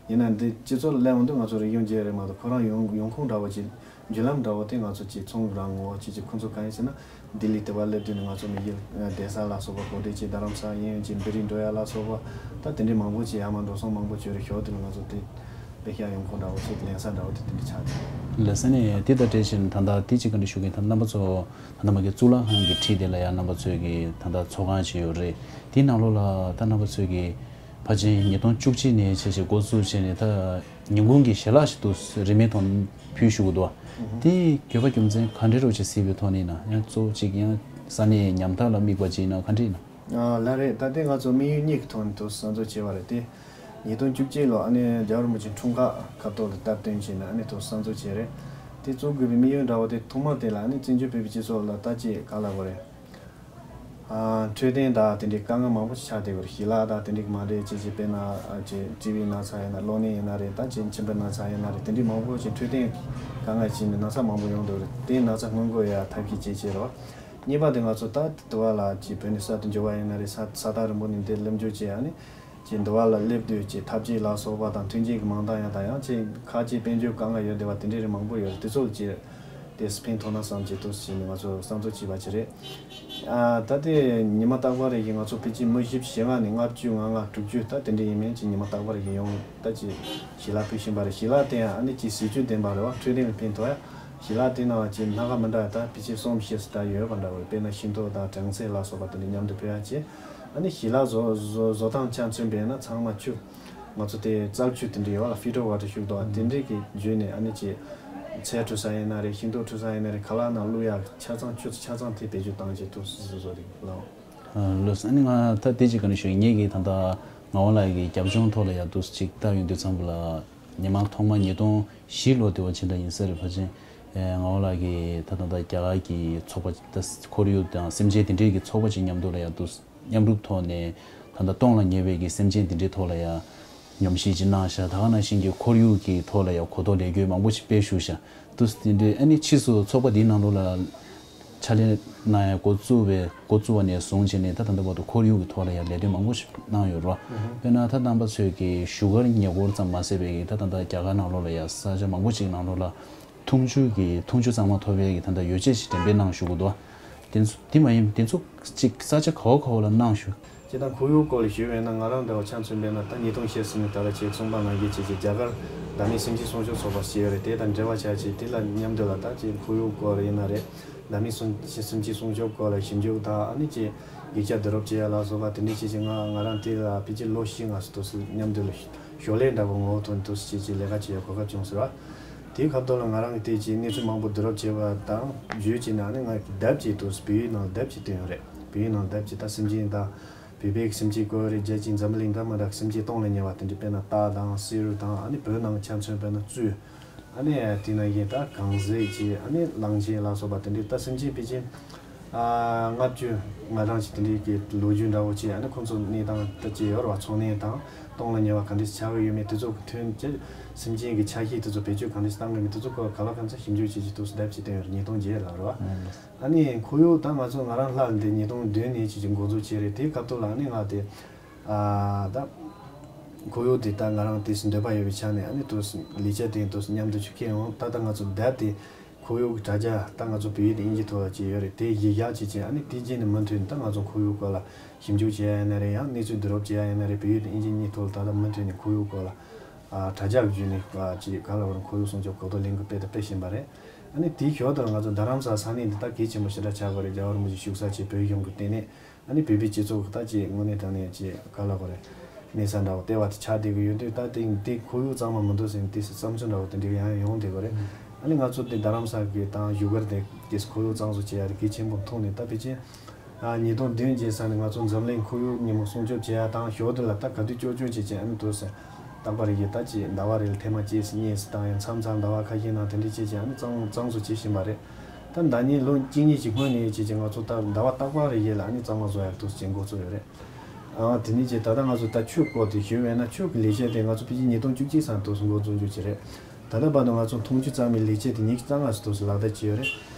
ཡིན་ན་འདི་སྤྱི་ཚོགས་ལ་སླེབས་འོང་དུས་ང་ཚོ་རིག་གཞུང་བརྗེ་རེས་མ་གཏོགས་ཁོ་རང་ཡོང་ཡོང་ཁུངས་འདྲ་བོ་ཅིག་བརྒྱུད་ལམ་འདྲ་བོ་དེ་ང་ཚོ་ཅིག་ཚོང་གི་རང་ངོ་བོ་ཅིག་ཅིག་ཁོང་ཚོ་གང་ཡིན་ཟེར་ན་ལྡི་ལི་དེ་བ་སླེབས་དུས་ནས་ང་ཚོ་མི་ཡུལ་བསྡད་ས་ལ་སོགས་པ་གོ་སྒྲིག་ཅིག་རྡ་རམ་ས་གཡས་གཡོན་ཅིག་བི་རི་འགྲོ་ཡ་ལ་སོགས་པ་ད་དེ་འདྲའི་མང་པོ་ཅིག་ཡར་མར་འགྲོ་སོང་མང་པོ་བྱོས་རེད། ཞོར་དུ་ལ་ང་ཚོ་དེ་པེ་ཤ་ཡོང་ཁུངས་འདྲ་བོ་ཅིག་ལེན་ས་འདྲ་བོ་དེ་དེ་འདྲ་ཆགས་འདུག་ལགས་སོ། ནས་དེ་དང་འབྲེལ་བཞིན་ད་ལྟ་དེ་གཅིག་ག་འདྲ་ཞུ་གི་ད་རྣམ་པ་ཚོ་ད་ལྟ་མ་གི་གཙུག་ལག་ཁང་གི་འཁྲིས་དེ་ལ་ཡང་རྣམ་པ་ཚོས་ཀྱི་ད་ལྟ་ཚོགས་ཁང་ཅིག་ཡོད་རེད། དེའི་ནང་ལོགས་ལ་ད་རྣམ་པ་ཚོས་ཀྱི་ཕལ་ཆེར་ཉིས་སྟོང་བཅུ་གཅིག་ནས་བྱས་བྱས་འགོ་བཙུགས་བྱས་ནས་ད་ཉིན་གུང་གི་ཞལ་ལག་ཞིག་ཏུ་རིན་མེད་ཐོག་ཕུལ་བཞུགས་ཀྱི་འདུག་དེའི་དགོས་པ་རྒྱུ་མཚན་ག་འདྲ་རོ་ཅིག་གཟིགས་པའི་ཐོག་ནས་ན་ཡང་གཙོ་བོ་གཅིག་ཡང་ས་གནས་ཉམ་ཐག་ལ་དམིགས་པ་ཅིག་ཡིན་ན་ག་འདྲ་ཡིན་ན། ཨ་ལགས་རེད། ད་ལྟའི་ང་ཚོ་དམིགས་ཡུལ་གཉིས་ཀྱི་ཐོག་ནས་དུ་གསར་འཛུགས་བྱས་པ་རེད་དེ། ཉིས་སྟོང་བཅུ་གཅིག་ལོ་ཨ་ནི་རྒྱལ་བ་རིན་པོ་ཆེ་འཁྲུངས་སྐར་སྐབས་ཐོག་ལ་སྟབས་བསྟུན་བྱས་ནས་ཨ་ནི་དུ་གསར་འཛུགས་བྱས་རེད། དེ་བཙུགས་དགོས་པའི་དམིགས་ཡུལ་འདྲ་བོ་དེ་ཐོག་མ་དེ་ལ་ཨ་ནི་བཙན་བྱོལ་བོད་པའི་སྤྱི་ཚོགས་ལ་ད་ཅིག་ག་ལ་བ་རེད། ཨ་འཕྲོད་བསྟེན་དང་དེ་འདྲའི་དཀའ་ངལ་མང་པོ་ཞིག་ཆགས་བསྡད་ཡོད་རེད། ཞལ་ལག་དང་དེ་འདྲའི་མ་འདྲེས་ཅིག་ཅིག་དཔེར་ན་ཨ་ཅིག་ཊི་བི་ན་ཚ་ཡིན་ན་གློ་ནད་ཡིན་ན་རེད། ད་ཅིག་མཆིན་པའི་ན་ཚ་ཡིན་ན་རེད། དེ་འདྲའི་མང་པོ་ཞིག་འཕྲོད་བསྟེན་དཀའ་ངལ་ཅིག་ནས་ན་ཚ་མང་པོ་ཡོང་བསྡད་ཡོད་རེད། དེའི་ན་ཚ་སྔོན་འགོག་ཡ་ཐབས་ཤེས་བྱེད་བྱེད་རོགས། གཉིས་པ་དེ་ང་ཚོ་ད་དུ་བ་ལ་ཅིག་བོད་ནས་གསར་དུ་འབྱོར་བ་ཡིན་ན་རེད། ས་ས་ཐག་རིང་པོ་ནས་འདིར་སླེབས་འབྱོར་བྱས་ཨ་ནི་ཅིག་འདི་བ་ལ་སླེབས་དུས་ཅིག་ཐབས་ཇུས་ཀྱི་མང་དང་ཡང་དང་ཡང་ཅིག་ཁ་ཅིག་དཔལ་འབྱོར་དཀའ་ངལ་ཡོད་བསྡད་པ་དེ་འདྲའི་རིགས་མང་པོ་ཡོད་རེད། དེ་ཚོ་ལ་ཅིག་དེ་ཕན་ཐོགས་ན་བསམ་ཅིག་འདུག་ཟེར་ནས་ང་ཚོ་བསམ་ཚུལ་བྱས་པ་ཅིག་རེད། ཨ་ད་ལྟའི་ཉི་མ་རྟག་པར་རེ་བཞིན་ང་ཚོ་ཕལ་ཆེར་མི་བཞི་བཅུ་ཞེ་ལྔ་ནས་ལྔ་བཅུ་ང་ལྔ་དྲུག་ཅུ་ད་དེ་འདྲ་ཡིན་མིན་ཅིག་ཉི་མ་རྟག་པར་རེ་བཞིན་ཡོང་ད་ཅིག་ཞལ་ལག་ཕུལ་བཞིན་པ་རེད། ཞལ་ལག་དེ་ཡང་ཨ་ནི་ཅིག་ཟས་བཅུད་ལྡན་པ་རེད་བ། འཕྲོད་བསྟེན་ལ་ཕན་ཐོགས་ཡ། ཞལ་ལག་དེ་ནང་ལ་ཅིག་སྣ་ཁ་མི་འདྲ་ཡ་ད་ཕལ་ཆེར་གསུམ་བཞི་ཙམ་ད་ཡོད་པ་འདྲ་བ་རེད། དཔེར་ན་ཤིང་ཏོག་དང་སྦྲང་རྩི་ལ་སོགས་པ་དེ་འདྲ་མཉམ་དུ་ཕུལ་ཡ་བྱས། ཨ་ནི་ཞལ་ལག་བཟོ་བཟོ་བཟོ་སྟངས་ཆ་མཚོན་པས་ན་ཚང་མ་ཆུ། ང་ཚོ་དེ་རྩལ་ཆུ་དེ་འདྲ་ཡོད་ལ་ཕི་ཊར་ཝ་ཊར་ཞུགས་འདུག་ཨ། དེ་འདྲས་ཀྱི་བརྒྱུད་ནས་ཨ་ནི་ཅིག་ཚལ་འཁྲུ་ས་ཡིན་ན་རེད། ཤིང་ཏོག་འཁྲུ་ས་ཡིན་ན་རེད། ཁ་ལག་ནང་བླུག་ཡག་ཆ་ཚང་ཆུ་ཆ་ཚང་དེ་བེད་སྤྱོད་བཏང་བྱས་ཐུབ་སོ་སོ་རེད་ལགས། ལགས་སོ། ཨ་ནི་ང་ད་དེ་གཅིག་ག་ནས་ཞུ་ངེད་ཀྱིས་ད་ལྟ་ངག་དབང་ལགས་ཀྱི་རྒྱབ་ལྗོངས་ཐོག་ལ་ཡང་འདུག་ཅིག་བལྟ་ཡོང་དུས་ཙམ་པ་ལ་ཉི་མ་ཐོག་མ་ཉིས་སྟོང་བཞི་ལོ་དེ་བ་ཕྱིན་པ་ཡིན་ས་རེད། ཕལ་ཆེར་ངག་དབང་ལགས་ཀྱིས་ད་ད་ལྟ་རྒྱ་གར་གྱི་ཚོགས་པ་ད་ཁོར་ཡུག་དང་སེམས་ཅན་དེ་འདྲའི་གི་ཚོགས་པ་ཅིག་མཉམ་དུ་ལ་ཡང་འདུག་མཉམ་རུབ་ཐོག་ནས་ད་ལྟ་སྟོངས་ལ་ཉེ་བའི་གི་སེམས་ཅན་དེ་འདྲའི་ཐོག་ལ་ཡང་ཉམས་ཞིབ་ཅིག་གནང་ཤག་ད་ག་ནང་བཞིན་གྱི་ཁོར་ཡུག་གི་ཐོག་ལ་ཡང་གོ་རྟོགས་ལས་འགུལ་མང་པོ་ཞིག་སྤེལ་བཞུགས་ཤག་འདུག་དེ་འདྲའི་ཨ་ནི་ཕྱིས་སུ་ཚོགས་པ་འདིའི་ནང་ལོགས་ལ་ཕྱག་ལས་གནང་ཡ་འགོ་བཙུགས་པའི་འགོ་བཙུགས་པ་ནས་བཟུང་བྱས་ནས་ད་ད་ལྟ་བར་དུ་ཁོར་ཡུག་གི་ཐོག་ལ་ཡང་ལས་དོན་མང་པོ་ཞིག་གནང་ཡོད་རེད་བ། དཔེར་ན་ད་རྣམ་པ་ཚོས་ཀྱི་བཞུགས་སྒར་ཉེ་འཁོར་ཙམ་མ་ཟད་པའི་ད་ད་ལྟ་རྒྱ་གར་ནང་ལོགས་ལ་ཡང་ས་ཆ་མང་པོ་ཞིག་ནང་ལོགས་ལ་འཐུང་ཆུ་གི་འཐུང་ཆུ་གཙང་མ་ཐོབ་པའི་གི་ད་ལྟ་ཡོ་བྱད་ཞིག་འགྲེམས་སྤེལ་གནང་བཞུགས་ཀྱི་འདུག་དེ་ཚོ་དེ་མ་ཡིན་དེ་ཚོ་ཅིག་ས་ཆ་ག་བ་ག་བ་ལ་གནང་བཞུགས། སྤྱིར་བཏང་ཁོར་ཡུག་སྐོར་ལ་ཞུས་པ་ཡིན་ན་ང་རང་འདྲ་བོ་ཆ་མཚོན་པ་ཡིན་ན་ད་ཉིས་སྟོང་བཞི་ཟིན་ནས་ད་ལ་ཆེད་ཚོང་པ་ང་གིས་བྱས་ཀྱི་རྒྱ་གར་བདག་མེད་སེམས་ཅན་སྲུང་སྐྱོབ་ཚོགས་པ་ཞིག་ཡོད་རེད། དེ་དང་འབྲེལ་བ་བྱས་ཀྱི་དེ་ལ་མཉམ་དུ་ལ་ད་ཅིག་ཁོར་ཡུག་སྐོར་ཡིན་ན་རེད། བདག་མེད་སེམས་ཅན་སྲུང་སྐྱོབ་སྐོར་ལ་ཞིབ་འཇུག་དང་ཨ་ནི་ཅིག་ཡིག་ཆ་བསྡུ་རུབ་བྱེད་ཡ་ལ་སོགས་པ་དེ་འདྲ་བྱས་ཀྱི་ང་ང་རང་དེ་ལ་ཕལ་ཆེར་ལོ་བཞི་ལྔ་ཙམ་དུ་མཉམ་དུ་ལ་ཞོར་ལས་འདྲ་བོ་ངོ་བོ་ཐོག་ནས་དུ་བྱས་ཀྱི་ལས་ཀ་བྱེད་ཡ་གོ་སྐབས་བྱུང་ཟེར་བ། དེའི་སྐབས་ཐོག་ལ་ང་རང་གིས་བལྟས་ཀྱི་གནས་ཚུལ་མང་པོ་བསྡུ་རུབ་བྱས་པ་དང་བརྒྱུད་ཀྱི་ནང་ནས་ང་གིས་དེབ་ཅིག་ཏུ་བོད་ཡིག་ནང་དེབ་ཅིག་བཏོན་ཡོད་རེད། བོད་ཡིག་ནང་དེབ་ཅིག་ད་སེམས་ཅན་དང་བོད་པའི་སེམས་ཅན་སྐོར་རེད། རྒྱལ་སྤྱིའི་འཛམ་བུ་གླིང་ད་མ་འདྲ་སེམས་ཅན་སྟོངས་ལ་ཉེ་བ་དེ་འདྲ་དཔེར་ན་སྟག་དང་བསེ་རུ་དང་ཨ་ནི་བོད་ནང་ཆ་མཚོན་དཔེར་ན་གཙོད། ཨ་ནི་དེ་ནང་བཞིན་ད་གངས་ཟེགས་ཅིག་ཨ་ནི་གླང་ཆེན་ལ་སོགས་པ་དེ་འདྲའི་ད་སེམས་ཅན་ཕལ་ཆེར་ལྔ་བཅུ་ང་གྲངས་ཅིག་དེ་འདྲའི་གི་ལོ་རྒྱུས་འདྲ་བོ་ཅིག་ཨ་ནི་ཁོང་ཚོ་གནས་སྟངས་ད་ཅིག་ཡོད་རེད་བ། འཚོ་གནས་དང་སྟོངས་ལ་ཉེ་བ་ག་འདྲ་ཆགས་ཀྱི་ཡོད་མེད་དེ་ཚོ་གི་ཐོན་ཅིག་སེམས་ཅན་གྱི་ཆ་ཤས་དེ་ཚོ་བེད་སྤྱོད་ག་འདྲ་བཏང་གི་མེད་དེ་ཚོ་སྐོར་ག་ལ་གང་འཚམ་ཞིབ་འཇུག་བྱེད་ཀྱི་འདུག་ཟེར་དེབ་ཅིག་བཏོན་ཡོད་རེད། ཉིས་སྟོང་བརྒྱད་ལ་རེད་བ། ཨ་ནི་ཁོར་ཡུག་ད་ང་ཚོ་ང་རང་ལྷག་འདི་ཉིས་སྟོང་བདུན་ནས་ཅིག་ཅིག་འགོ་འཛུགས་བྱས་རེད། དེའི་སྐབས་ཐོག་ལ་ཨ་ནི་ང་དེ་ཨ་ད་ཁོར་ཡུག་དེ་ད་ང་རང་དེ་འདོད་པ་ཡོད་པའི་ཆ་ནས་ཨ་ནི་དུ་ལས་བྱེད་དེ་དུ་མཉམ་དུ་ཆུ་ཁྱེར་ཡོང་། ད་ལྟ་ང་ཚོ་དེབ་དེ་ཁོར་ཡུག་གི་དྲ་རྒྱ་ད་ང་ཚོ་བོད་ཡིག་དང་དབྱིན་ཇི་ཐོག་ལ་ཅིག་ཡོད་རེད། དེ་གཞི་བཞག་བྱས་ཅིག་ཨ་ནི་དེ་རྗེས་ནས་མུ་མཐུད་ནས་ད་ང་ཚོ་ཁོར་ཡུག་སྐོར་ལ་ཞིབ་འཇུག་བྱེད་ཡ་ཡིན་ན་རེད། ཡང་གནས་ཚུལ་བསྡུ་རུབ་བྱེད་ཡ་ཡིན་ན་རེད། བོད་ཡིག་དང་དབྱིན་ཇི་གཉིས་ཐོག་ལ་ད་ལྟ་མུ་མཐུད་ནས་ཁོར་ཡུག་སྐོར་ལ་ཨ་དྲ་རྒྱ་བརྒྱུད་ནས་ཨ་ཅིག་ག་ལ་བར་ཁོར་ཡུག་སྲུང་སྐྱོབ་གོ་རྟོགས་ལེན་གྱི་དཔེ་དེ་སྤེལ་བཞིན་པ་རེད། ཨ་ནི་དེའི་ཞོར་དུ་ང་ཚོ་རྡ་རམ་ས་ས་གནས་འདི་དག་གལ་ཆེན་པོ་ཞེ་དྲག་ཆགས་པ་རེད། རྒྱལ་བ་རིན་པོ་ཆེ་བཞུགས་ས་ཆེད་བོད་གཞུང་གི་ལྟེ་གནས། ཨ་ནི་བོད་པའི་སྤྱི་ཚོགས་ཀྱི་ད་ཅིག་དངོས་གནས་དྲང་གནས་ཅིག་ག་ལ་བར་གནས་ས་འདྲ་བོ་ལྟེ་བ་དེ་ཆགས་བསྡད་ཀྱི་ཡོད་དུས་ད་དེ་དེ་ཁོར་ཡུག་གཙང་མ་མི་འདུག་ཟེར་ནས་དེ་བསམ་ཚུལ་འདྲ་བོ་དེ་འདྲ་ཡང་ཡོང་བསྡད་ཀྱི་རེད། ཨ་ནི་ང་ཚོ་དེ་རྡ་རམ་ས་གི་དང་བཞུགས་སྒར་དེ་དེ་ཁོར་ཡུག་གཙང་བཟོ་བྱེད་ཡ་དེ་གལ་ཆེན་པོ་མཐོང་ནས་ད་ཕལ་ཆེར། ཨ་ཉིས་སྟོང་བདུན་རྗེས་ས་ནས་ང་ཚོ་འཛམ་གླིང་ཁོར་ཡུག་ཉིན་མོ་སྲུང་སྐྱོབ་བྱེད་ཡ་དང་ཞོར་དུ་ལ་ད་ག་དུས་སྐྱོ་སྐྱོ་བྱེད་ཀྱི་ཨ་ནི་དུས་སུ་རྟག་པ་རེ་བཞིན་ད་ཅིག་ཟླ་བ་རེ་ལ་ཐེངས་མ་གཅིག་གཉིས་སུ་བཏང་ཡང་མཚམས་མཚམས་ཟླ་བ་ཁ་ཤས་ནང་དེ་འདྲ་བྱེད་ཀྱི་ཨ་ནི་གཙང་གཙང་བཟོ་བྱེད་བཞིན་པ་རེད། ད་ཟླ་ཉིན་ལོ་གཅིག་གཉིས་ཀྱི་སྔོན་ནས་བྱེད་ཀྱི་ང་ཚོ་ད་ཟླ་བ་རྟག་པ་རེ་བཞིན་ལ་ཨ་ནི་གཙང་མ་བཟོ་ཡ་དུས་སུ་འགོ་བཙུགས་ཡོད་རེད། ཨ་དེ་ནས་ཅིག་ད་ལྟ་ང་ཚོ་ད་ཆུ་སྐོར་དེ་ཞུས་པས་ན་ཆུ་གི་ལས་བྱེད་དེ་ང་ཚོ་ཕལ་ཆེར་ཉིས་སྟོང་བཅུ་གཅིག་ཙམ་དུས་སུ་འགོ་འཛུགས་རྒྱུ་ཅིག་རེད། ད་ལྟ་བར་དུ་ང་ཚོ་འཐུང་ཆུ་གཙང་མའི་ལས་བྱེད་དེ་ཉི་ཤུ་རྩ་ལྔ་ཙམ་དུས་སུ་ལག་བསྟར་བྱས་ཡོད་རེད།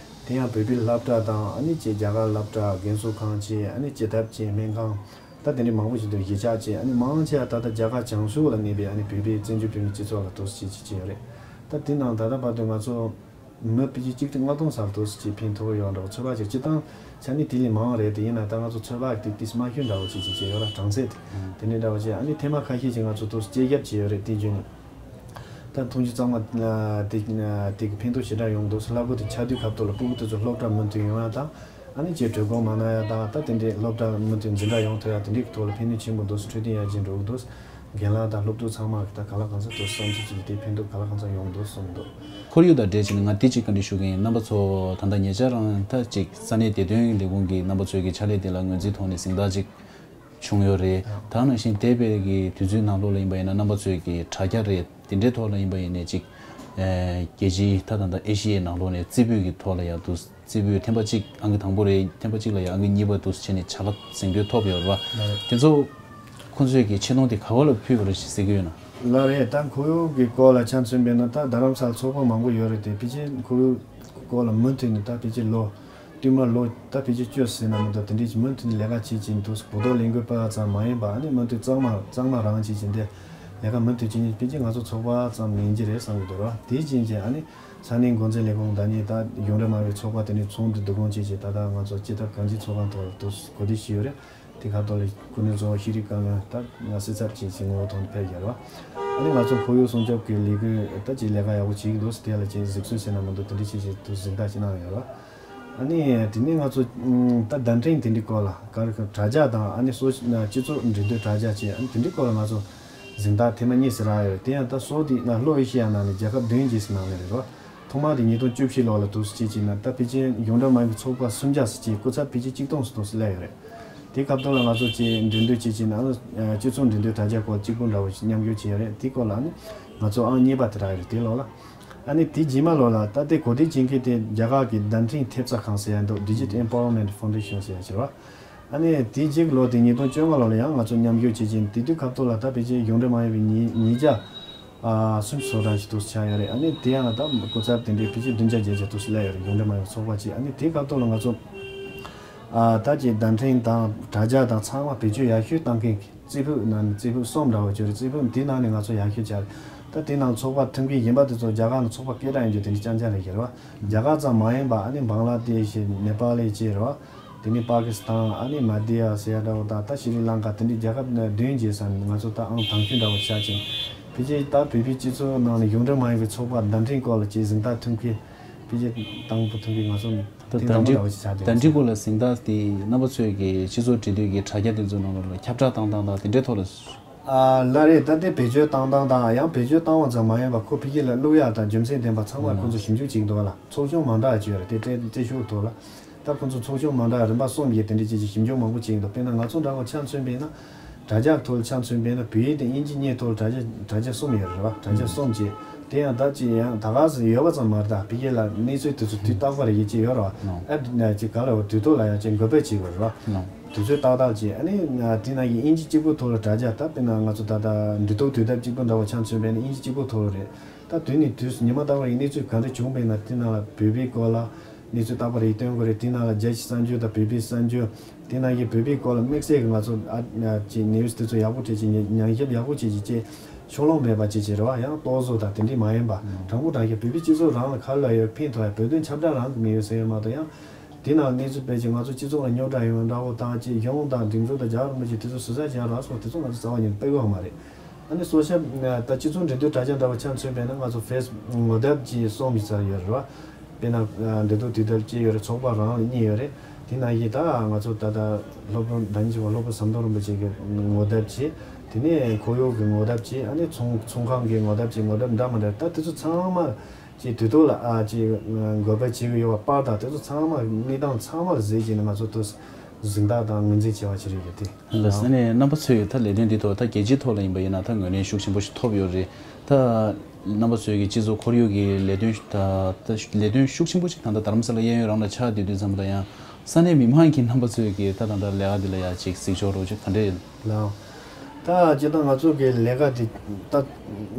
དེ་ཡང་བོད་པའི་སློབ་གྲྭ་དང་ཨ་ནི་ཅིག་རྒྱ་གར་སློབ་གྲྭ་རྒན་གསོ་ཁང་བཅས་ཨ་ནི་སྤྱི་ཐབ་བཅས་སྨན་ཁང་ད་དེ་འདྲའི་མང་པོ་ཞིག་ཏུ་གཞིས་ཆགས་བཅས་ཨ་ནི་མང་ཆེ་བ་ད་ལྟ་རྒྱ་གར་བྱང་ཕྱོགས་ལ་གནས་པའི་ཨ་ནི་བོད་པའི་བཙན་བྱོལ་བོད་མི་སྤྱི་ཚོགས་ལ་དུས་སུ་བྱེད་ཀྱི་ཡོད་རེད། ད་དེ་ནང་ད་ལྟ་བར་དུ་ང་ཚོ་མི་ཕལ་ཆེར་གཅིག་སྟོང་ལྔ་སྟོང་ཙམ་དུས་སུ་ཅིག་ཕན་ཐོགས་ཡོད་འདྲ་བོ། ཚོད་དཔག་ཅིག་སྤྱིར་བཏང་ཆ་ནས་དེ་ལས་མང་བ་རེད། དེ་ཡིན་ན་ད་ང་ཚོ་ཚོད་དཔག་ཏིག་ཏིག་དམའ་ཤོས་འདྲ་བོ་ཅིག་ཅིག་བྱས་ཡོད་ར། གྲངས་ཚད་དེ་དེ་འདྲའི་འདྲ་བོ་ཅིག་ཨ་ནི་ཐེངས་མ་ཁ་ཤས་ཅིག་ང་ཚོ་དུས་སུ་སྐྱེལ་རྒྱབ་བྱས་ཡོད་རེད། དེ་བརྒྱུད་ནས་ད་འཐུང་ཆུ་གཙང་མ་དེ་དེ་གི་ཕན་ཐོགས་ཞེ་དྲག་ཡོང་འདུག་ལྷག་པར་དུ་ཆར་དུས་སྐབས་ཐོག་ལ་སྤུ་གུ་དེ་ཚོ་སློབ་གྲྭ་མུ་མཐུད་ཡོང་ཡ་དང་ཨ་ནི་ཅིག་གྲོད་ཁོག་མ་ན་ཡ་དང་ད་དེ་འདྲའི་སློབ་གྲྭ་མུ་མཐུད་འཛིན་གྲྭ་ཡོང་ཐུབ་ཡ་དེ་འདྲའི་ཐོག་ལ་ཕན་ནུས་ཆེན་པོ་འདུག་འཕྲོད་བསྟེན་ཡར་རྒྱས་འགྲོ་གི་འདུག་རྒན་ལགས་དང་སློབ་ཕྲུག་ཚང་མ་གི་ད་ག་ལ་གང་འཚམ་དུ་བསམ་ཚུལ་ཅིག་དེ་ཕན་ཐོགས་ག་ལ་གང་འཚམ་ཡོང་འདུག་གསུངས་འདུག་ཁོར་ཡུག་དང་འབྲེལ་བྱས་ནས་ང་དེ་གཅིག་བཀའ་འདྲི་ཞུ་གི་ཡིན། རྣམ་པ་ཚོ་ད་ལྟ་ཉེ་ཆར་རང་ད་ཅིག་ས་གནས་བདེ་དོན་ལས་ཁུངས་ཀྱི་རྣམ་པ་ཚོའི་གི་ཕྱག་ལས་དེ་ལ་ངོས་འཛིན་ཐོག་ནས་གཟེངས་རྟགས་ཅིག་བྱུང་ཡོད་རེད། ད་ནང་བཞིན་འདས་པའི་གི་དུས་ཚོད་ནང་ལོགས་ལ་ཡིན་པ་ཡིན་ན་རྣམ་པ་ཚོའི་གི་དྲ་རྒྱ་རེད། དེ་འདྲའི་ཐོག་ལ་ཡིན་པ་ཡིན་ནའི་ཅིག་ཨེ་རྒྱལ་སྤྱིའི་ད་ད་ལྟ་ཨེ་ཤི་ཡའི་ནང་ལོགས་ནས་རྩེ་ཕུད་ཀྱི་ཐོག་ལ་ཡང་དུ་རྩེ་ཕུད་ཐེམ་པ་གཅིག་ཨང་ཀི་དང་པོ་རེད། ཐེམ་པ་གཅིག་ལ་ཡང་ཨང་ཀི་གཉིས་པ་དུ་བྱས་ནས་བྱ་དགའ་གཟེངས་བསྟོད་ཐོབ་ཡོད་རེད་བ། དེ་ཚོ་ཁོང་ཚོས་ཀྱི་ཆེ་མཐོང་དེ་ག་བ་ལ་ཕུལ་བ་རེད་ཟེར་གྱི་ཡོད་ན། ལགས་རེད། ད་ཁོར་ཡུག་གི་སྐོར་ལ་ཆ་མཚོན་པས་ན་ད་རྡ་རམ་ས་ལ་ཚོགས་པ་མང་པོ་ཡོད་རེད་དེ། ཕལ་ཆེར་ཁོར་ཡུག་སྐོར་ལ་མུ་མཐུད་ནས་ད་ཕལ་ཆེར་ལོ་བསྟུད་མར་ལོ་ད་ཕལ་ཆེར་བཅུ་ཟིན་ན་མི་འདུག་དེ་འདྲའི་ཅིག་མུ་མཐུད་ནས་ལས་ཀ་བྱེད་ཀྱིན་འདུག་གོ་རྟོགས་ལེན་དགོས་པ་ཙམ་མ་ཡིན་པ་ཨ་ནི་མུ་མཐུད་གཙང་མ་གཙང་མ་རང་བྱེད་ཀྱིན་དེ་ལས་ཀ་མུ་མཐུད་བྱེད་ཀྱིན་ཕལ་ཆེར་ང་ཚོ་ཚོགས་པ་ཙམ་མིན་གྱི་རེད་བསམ་གྱི་འདུག་ར། དེ་བཞིན་གྱི་ཨ་ནི་ས་གནས་འགོ་འཛིན་ལས་ཁུངས་དང་ནི་ད་གཞུང་འབྲེལ་མ་བའི་ཚོགས་པ་དེ་ནས་ཚོགས་འདུ་བསྡུ་སྐོང་བྱས་ཀྱི་ད་ལྟ་ང་ཚོ་སྤྱི་ཐབ་གང་ཅིའི་ཚོགས་ཁང་ཐོག་ཏུ་གོ་སྒྲིག་ཞུས་ཡོད་རེད། དེ་ཁ་ཐོག་ལ་སྐུ་མགྲོན་གཙོ་བོ་ཤེས་རིག་བཀའ་བློན་ད་ང་སྲིད་ཚབ་ཅིག་ཅིག་ངོ་བོ་ཐོག་ནས་ཕེབས་ཡོད་རེད་བ། ཨ་ནི་ང་ཚོ་ཁོར་ཡུག་སྲུང་སྐྱོབ་ཀྱི་ལས་འགུལ་ད་ཅིག་ལས་ཀ་ཡག་པོ་བྱེད་ཀྱི་འདུག་དེ་ལ་ཅིག་གཟིགས་ཚུལ་ཟེར་ན་མི་འདུག་དེ་འདྲ་ཅིག་ཅིག་ཏུ་གཟེངས་རྟགས་ཅིག་གནང་ཡོད་རེད་བ། ཨ་ནི་དེ་ནས་ང་ཚོ་ད་བརྡ་འཕྲིན་དེ་འདྲའི་སྐོར་ལ་ག་རེ་ག་དྲ་རྒྱ་དང་ཨ་ནི་སོ་སྤྱི་ཚོགས་འབྲེལ་མཐུད་དྲ་རྒྱ་བཅས་ཨ་ནི་དེ་འདྲའི་སྐོར་ལ་ང་ཚོ་གཟེངས་རྟགས་ཐེངས་མ་གཉིས་སུ་རག་ཡོད་རེད། དེ་ཡང་ད་སོག་དེ་ན་ལྷོ་ཨེ་ཤི་ཡ་ནང་ནས་རྒྱལ་ཁབ་བདུན་ཅིག་སུ་ནང་ནས་རེད་བ། ཐོག་མ་དེ་ཉིས་སྟོང་བཅུ་བཞི་ལོ་ལ་དུས་སུ་བྱས་ཀྱི་ན་ད་ཕལ་ཆེར་གཞུང་འབྲེལ་མ་ཡིན་པའི་ཚོགས་པ་སུམ་བརྒྱ་ཙམ་ཅིག་སྐུ་ཚབ་ཕལ་ཆེར་གཅིག་སྟོང་ཙམ་དུས་སུ་སླེབས་ཡོད་རེད། དེ་སྐབས་ཐོག་ལ་ང་ཚོ་ཅིག་འགྲན་བསྡུར་བྱེད་ཀྱིན་ཨ་ནི་སྤྱི་ཚོགས་འགྲན་བསྡུར་དྲ་རྒྱ་སྐོར་གཅིག་པུ་འདྲ་བོ་ཞིག་མཉམ་ཞུགས་བྱས་ཡོད་རེད། དེ་སྐོར་ལ་ཨ་ནི་ང་ཚོ་ཨང་གཉིས་པ་དེ་རག་ཡོད་རེད། དེ་ལོ་ལ་ཨ་ནི་དེ་རྗེས་མ་ལོ་ལ་ད་ལྟའི་གོ་སྒྲིག་བྱེད་མཁན་དེ་རྒྱ་གར་གྱི་བརྡ་འཕྲིན་ཐེབས་རྩ་ཁང་ཟེར་ཡ་འདུག Digital Empowerment Foundation ཟེར་ཡ་ཞིག་རེད་བ། ཨ་ནི་དེའི་རྗེས་ལོ་དེ་ཉིས་སྟོང་བཅོ་ལྔ་ལོ་ལ་ཡང་ང་ཚོ་མཉམ་ཞུགས་བྱེད་ཀྱིན་དེ་དུས་སྐབས་ཐོག་ལ་ད་ཕལ་ཆེར་གཞུང་འབྲེལ་མ་ཡིན་པའི་ཉིས་ཉིས་བརྒྱ་ཨ་སུམ་ཅུ་སོ་གྲངས་ཤིག་འདུག་ཆགས་ཡོད་རེད། ཨ་ནི་དེ་ཡང་ད་སྐུ་ཚབ་དེ་འདྲའི་ཕལ་ཆེར་བདུན་བརྒྱ་བརྒྱད་བརྒྱ་འདུག་སླེབས་ཡོད་རེད། གཞུང་འབྲེལ་མ་ཡིན་པའི་ཚོགས་པ་ཅིག་ཨ་ནི་དེའི་སྐབས་ཐོག་ལ་ང་ཚོ་ཨ་ད་ཅིག་བརྡ་འཕྲིན་དང་དྲ་རྒྱ་དང་ཚང་མ་བེད་སྤྱོད་ཡག་ཤོས་བཏང་མཁན་རྩིས་ཕུད་ནང་ནས་རྩིས་ཕུད་གསུམ་འདྲ་བོ་ཅིག་ཡོད་རེད། རྩིས་ཕུད་དེའི་ནང་ནས་ང་ཚོ་ཡག་ཤོས་ཆགས་རེད། ད་དེའི་ནང་ཚོགས་པ་མཐུན་རྐྱེན་གཞན་པ་དེ་ཚོ་རྒྱ་གར་ནང་ཚོགས་པ་སྐད་གྲགས་ཡོད་རྒྱུ་དེ་འདྲ་རྐྱང་རྐྱང་རེད་ཤག་རེད་བ། རྒྱ་གར་ཙམ་མ་ཡིན་པ་ཨ་ནི་བང་ལ་དེ་ཤི་ནེ་པ་ལི་བཅས་རེད་བ། དེ་ནས་པ་ཀི་སི་ཐན། ཨ་ནི་མ་དི་ཡ་ཟེར་ཡ་འདྲ་བོ་དང་ད་ཤི་རི་ལང་ཀ་དེ་འདྲའི་རྒྱལ་ཁབ་བདུན་བརྒྱུད་ས་ནས་ང་ཚོ་ད་ཨང་དང་ཤོས་འདྲ་བོ་ཆགས་ཅིང་། ཕལ་ཆེར་ད་བོད་པའི་སྤྱི་ཚོགས་ནང་ནས་གཞུང་འབྲེལ་མ་ཡིན་པའི་ཚོགས་པ་བརྡ་འཕྲིན་སྐོར་ལ་ཅིག་གཟེངས་རྟགས་ཐོན་མཁན་ཕལ་ཆེར་དང་པོ་ཐོན་མཁན་ང་ཚོ་ད་ཐེངས་དང་པོ་བརྡ་འདྲ་བོ་ཅིག་ཆགས་བརྡ་འཕྲིན་ཅིག་སྐོར་ལ་གཟེངས་རྟགས་དེ་རྣམ་པ་ཚོས་ཀྱི་སྤྱི་ཚོགས་འབྲེལ་མཐུད་ཀྱི་དྲ་རྒྱ་དེ་ཚོ་ནང་ལ་ཁྱབ་བསྒྲགས་བཏང་སྟངས་དང་དེ་འདྲའི་ཐོག་ལ། ཨ་ལ་རེད། ད་ལྟའི་བེད་སྤྱོད་བཏང་སྟངས་དང་ཡང་བེད་སྤྱོད་བཏང་བ་ཙམ་མ་ཡིན་པར་ཁོ་ཕ་གི་ལ་བླུག་ཡག་དང་རྒྱུ་མཚན་ལྡན་པ་ཚང་མ་ཁོ་ཚོ་ཞིབ་འཇུག་བྱེད་ཀྱི་འདུག་བ་ལ། ཚོགས་ཆུང་མ་འདྲ་བ་ཅིག་ཡོད་རེད། དེ་དེ་དེ་ཤོག་ཐོག་ལ་ད་ཁོ་ཚོ་ཚོགས་ཆུང་མ་འདྲ་རིམ་པ་གསུམ་བརྒྱུད་དེ་འདྲ་ཅིག་ཅིག་ཞིབ་འཇུག་མང་པོ་བྱེད་ཀྱི་འདུག་དཔེར་ན་ང་ཚོ་འདྲ་བོ་ཆ་མཚོན་པས་ན་དྲ་རྒྱ་ཐོག་ལ་ཆ་མཚོན་པས་ན་བོད་ཡིག་དང་དབྱིན་ཇི་གཉིས་ཐོག་ལ་དྲ་རྒྱ་དྲ་རྒྱ་གསུམ་ཡོད་རེད་བ། དྲ་རྒྱ་གསུམ་བྱས་དེ་ཡང་ད་ཅིག་ཡང་ད་ག་སེ་ཡོད་པ་ཙམ་མ་རེད། ད་ཕ་གི་ལ་གནས་ཚུལ་དེ་ཚོ་དུས་རྟག་པར་ཡིད་ཆེས་ཡོད་རེད་བ། ཨ་ཅིག་ག་ལ་བ་དུས་ཐོག་ལ་ཡང་ཅིག་འགོད་པ་བྱེད་དགོས་རེད་བ། དུས་ཚོད་ཏག་ཏག་བྱས། ཨ་ནི་དེ་ན་ཡི་དབྱིན་ཇི་གཅིག་པུ་ཐོག་ལ་དྲ་རྒྱ་ད་དཔེར་ན་ང་ཚོ་ད་ལྟ་འབྲི་ཐོག་དུས་དེབ་གཅིག་པུ་འདྲ་བོ་ཆ་མཚོན་པས་ན་དབྱིན་ཇི་གཅིག་པུ་ཐོག་ལ་རེད། ད་དུས་ནས་དུས་སུ་ཉི་མ་རྟག་པར་ཡི་གནས་ཚུལ་ག་འདྲ་བྱུང་བས་ན་དེ་ནང་ལ་བོད་པའི་སྐོར་ལ་གནས་ཚུལ་རྟག་པར་ཡི་སྟོན་དགོས་རེད། དེ་ནང་ལ་རྒྱལ་སྤྱིའི་གསར་འགྱུར་དང་བོད་པའི་གསར་འགྱུར་དེ་ནང་གི་བོད་པའི་སྐོར་ལ་དམིགས་བསལ་གྱི་ང་ཚོ་ཨ་ཅིག་ནིའུ་སི་དེ་ཚོ་ཡག་པོ་བྲིས་ཅིག་ཉན་ཉན་ཞིབ་ཡག་པོ་བྱེད་ཅིག་ཅེས་ཕྱོགས་ལྷུང་མེད་པ་བྱེད་ཅིག་རེད་བ། ཡང་རྟོག་བཟོ་དང་དེ་འདྲས་མ་ཡིན་པ་དྲང་པོ་དྲང་བཞག་བོད་པའི་སྤྱི་ཚོགས་རང་ལ་ག་ལ་ཡོད་ཕན་ཐོགས་ཡ་བོད་དོན་ཁྱབ་བསྒྲགས་རང་གི་མི་ཡོད་ཟེར་ཡོད་མ་གཏོགས་ཡང་། དེ་ནང་གནས་ཚུལ་སྤེལ་ཅིང་ང་ཚོ་སྤྱི་ཚོགས་ལ་རྙོག་དྲ་ཡོང་འདྲ་བོ་དང་ཅིག་གཞུང་དང་སྒྲིག་འཛུགས་དང་རྒྱལ་བ་རིན་པོ་ཆེ་དེ་ཚོ་ཟུར་ཟ་བྱས་ར་སོགས་དེ་ཚོ་ང་ཚོ་རྩ་བ་ཉིད་ནས་སྤེལ་གི་ཡོད་མ་རེད། ཨ་ནི་སོ་ཤལ་ད་སྤྱི་ཚོགས་འབྲེལ་མཐུད་དྲ་རྒྱ་འདྲ་བོ་ཆ་མཚོན་པས་ན་ང་ཚོ་ཕེ་སི་ངོ་དེབ་ཅིག་གསུམ་ཡིན་ས་ཡོད་རེད་བ། དཔེར་ན་འབྲེལ་མཐུད་དུས་དེབ་ཅིག་ཡོད་རེད། ཚོགས་པ་རང་ལ་གཉིས་ཡོད་རེད། དེ་ནང་བཞིན་ད་ང་ཚོ་ད་ལྟ་སློབ་དཔོན་ད་ནི་ཅིག་སློབ་དཔོན་ཟམ་གདོང་རིན་པོ་ཆེ་གི་ངོ་དེབ་ཅིག་དེ་ནས་ཁོར་ཡུག་གི་ངོ་དེབ་ཅིག་ཨ་ནི་ཚོང་ཚོང་ཁང་གི་ངོ་དེབ་ཅིག་ངོ་དེབ་འདྲ་མི་འདྲ་ད་དེ་ཚོ་ཚང་མ། ཅིག་དུས་ཐོག་ལ་ཨ་ཅིག་འགོད་པ་བྱེད་ཀྱི་ཡོད་པ་པར་དང་དེ་ཚོ་ཚང་མ་གནས་སྟངས་ཚང་མར་གཟིགས་བྱས་ནས་ང་ཚོ་དུ་གཟེངས་རྟགས་དང་ངོས་འཛིན་བྱས་པ་ཞིག་རེད་ཀྱི་དེ། ལགས་སོ། ཨ་ནི་རྣམ་པ་ཚོས་ད་ལས་དོན་འདི་ཐོག་ད་རྒྱལ་སྤྱིའི་ཐོག་ལ་ཡིན་པ་ཡིན་ན་ད་ངོས་ལེན་ཤུགས་ཆེན་པོ་ཞིག་ཐོབ་ཡོད་རེད། ད་རྣམ་པ་ཚོས་ཀྱི་སྤྱི་ཚོགས་ཁོར་ཡུག་གི་ལས་དོན་ད་ད་ལས་དོན་ཤུགས་ཆེན་པོ་ཞིག་ད་ལྟ་རྡ་རམ་ས་ལ་གཡས་གཡོན་རང་ལ་ཆགས་བསྡད་དུས་ཙམ་པ་ལ་ཡང་ས་གནས་མི་མང་གི་རྣམ་པ་ཚོས་ཀྱི་ད་ད་ད་ལས་ཀ་འདི་ལ་ཡ་ཅིག་གཟིགས་ཕྱོགས་རོགས་ཅིག་ག་འདྲ་ཡིན། ལགས། ད་སྤྱིར་བཏང་ང་ཚོ་གི་ལས་ཀ་དེ་ད་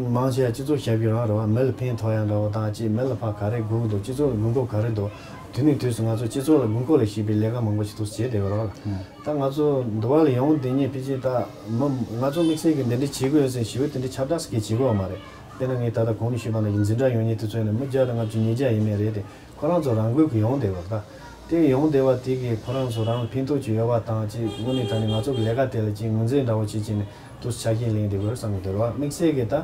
མང་ཆེ་བ་སྤྱི་ཚོགས་ཞབས་ཞུ་རང་རེད་བ། མི་ལ་ཕན་ཐོགས་ཡ་འདྲ་བོ་དང་ཅིག་མི་ལ་ཕར་ག་རེ་དགོས་ཀྱི་འདུག་སྤྱི་ཚོགས་ལ་དགོས་མཁོ་ག་རེ་འདུག་དུས་ནས་དུས་སུ་ང་ཚོ་སྤྱི་ཚོགས་ལ་དགོས་མཁོ་ལ་གཞིགས་པའི་ལས་ཀ་མང་པོ་ཞིག་ཏུ་བྱེད་བསྡད་པ་རེད་བ། ད་ང་ཚོ་འདི་བ་ལ་ཡོང་བསྡད་མཁན་ཕལ་ཆེར་ད་མི་ང་ཚོ་དམིགས་བསལ་གྱི་འདི་འདྲ་བྱེད་དགོས་ཟེར་ཞི་བའི་དེ་འདྲ་ཁྱབ་བསྒྲགས་ཟེར་མཁན་བྱེད་དགོས་བ་མ་རེད། དཔེར་ན་ངས་ད་ལྟ་གོང་ནས་ཞུས་པ་ནང་བཞིན་འཛིན་གྲྭ་ཡོད་མཁན་དེ་ཚོ་ཡིན་ན་མི་བརྒྱ་དང་ལྔ་བཅུ་ཉིས་བརྒྱ་ཡིན་མིན་རེད་དེ། ཁོ་རང་ཚོ་རང་འགུལ་གྱིས་ཡོང་བསྡད་པ་རེད་ད། དེ་ཡོང་བསྡད་པ་དེ་གིས་ཁོ་རང་ཚོ་རང་ལ་ཕན་ཐོགས་ཅིག་ཡོད་པ་དང་ཅིག་དངོས་གནས་དྲང་གནས་ང་ཚོ་གི་ལས་ཀ་དེ་ལ་ཅིག་ངོས་འཛིན་འདྲ་བོ་ཅིག་བྱས་ནས་དུ་ཆ་རྐྱེན་ལེན་བསྡད་དགོས་བསམ་གྱི་འདུག་རེད་བ། དམིགས་བསལ་གྱིས་ད་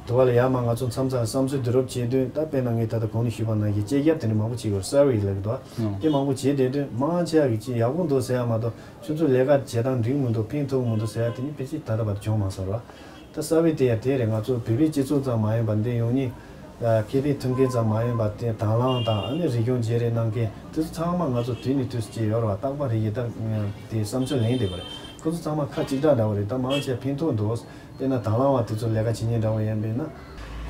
དུ་བ་ལ་ཡར་མར་ང་ཚོ་མཚམས་མཚམས་བསམ་ཚུལ་བསྡུ་རུབ་བྱེད་དུས་ད་དཔེར་ན་ངས་ད་ལྟ་གོང་ནས་ཞུས་པ་ནང་བཞིན་དཔྱད་རྒྱབ་དེ་འདྲ་མང་པོ་བྱེད་དགོས་སར་ཝེ་ལབ་ཀྱི་འདུག་བ། དེ་མང་པོ་བྱེད་བསྡད་དུས་མང་ཆེ་བ་གིས་ཅིག་ཡག་པོ་འདུག་ཟེར་ཡ་མ་གཏོགས་ཁྱོད་ཚོ་ལས་ཀ་བྱེད་སྟངས་འགྲིག་མི་འདུག་ཕན་ཐོགས་མི་འདུག་ཟེར་ཡ་དེ་ནི་ཕལ་ཆེར་ད་ལྟ་བར་བྱུང་མ་སོང་རེད་བ། ད་གསར་པའི་དེ་ཡང་དེ་རེད། ང་ཚོ་བོད་པའི་སྤྱི་ཚོགས་ཙམ་མ་ཡིན་པར་འདི་ཡོང་ཉིན་ཁེ་ཕན་ཐོབ་མཁན་ཙམ་མ་ཡིན་པར་དེ་དང་བླངས་དང་ཨ་ནི་རིག་གཞུང་བརྗེ་རེས་གནང་མཁན་དེ་ཚོ་ཚང་མ་ང་ཚོ་དུས་ནས་དུས་སུ་བྱས་ཡོད་རེད་བ། རྟག་པར་རིག་གཞུང་ད་དེ་བསམ་ཚུལ་ལེན་བསྡད་པ་རེད། ཁོ་ཚོ་ཚང་མ་ཁ་གཅིག་གྲགས་འདྲ་བོ་རེད། ད་མང་ཆེ་ཕན་ཐོགས་འདུག་དཔེར་ན་དང་བླངས་བ་དེ་ཚོ་ལས་ཀ་བྱེད་མཁན་འདྲ་བོ་ཡིན་པས་ན་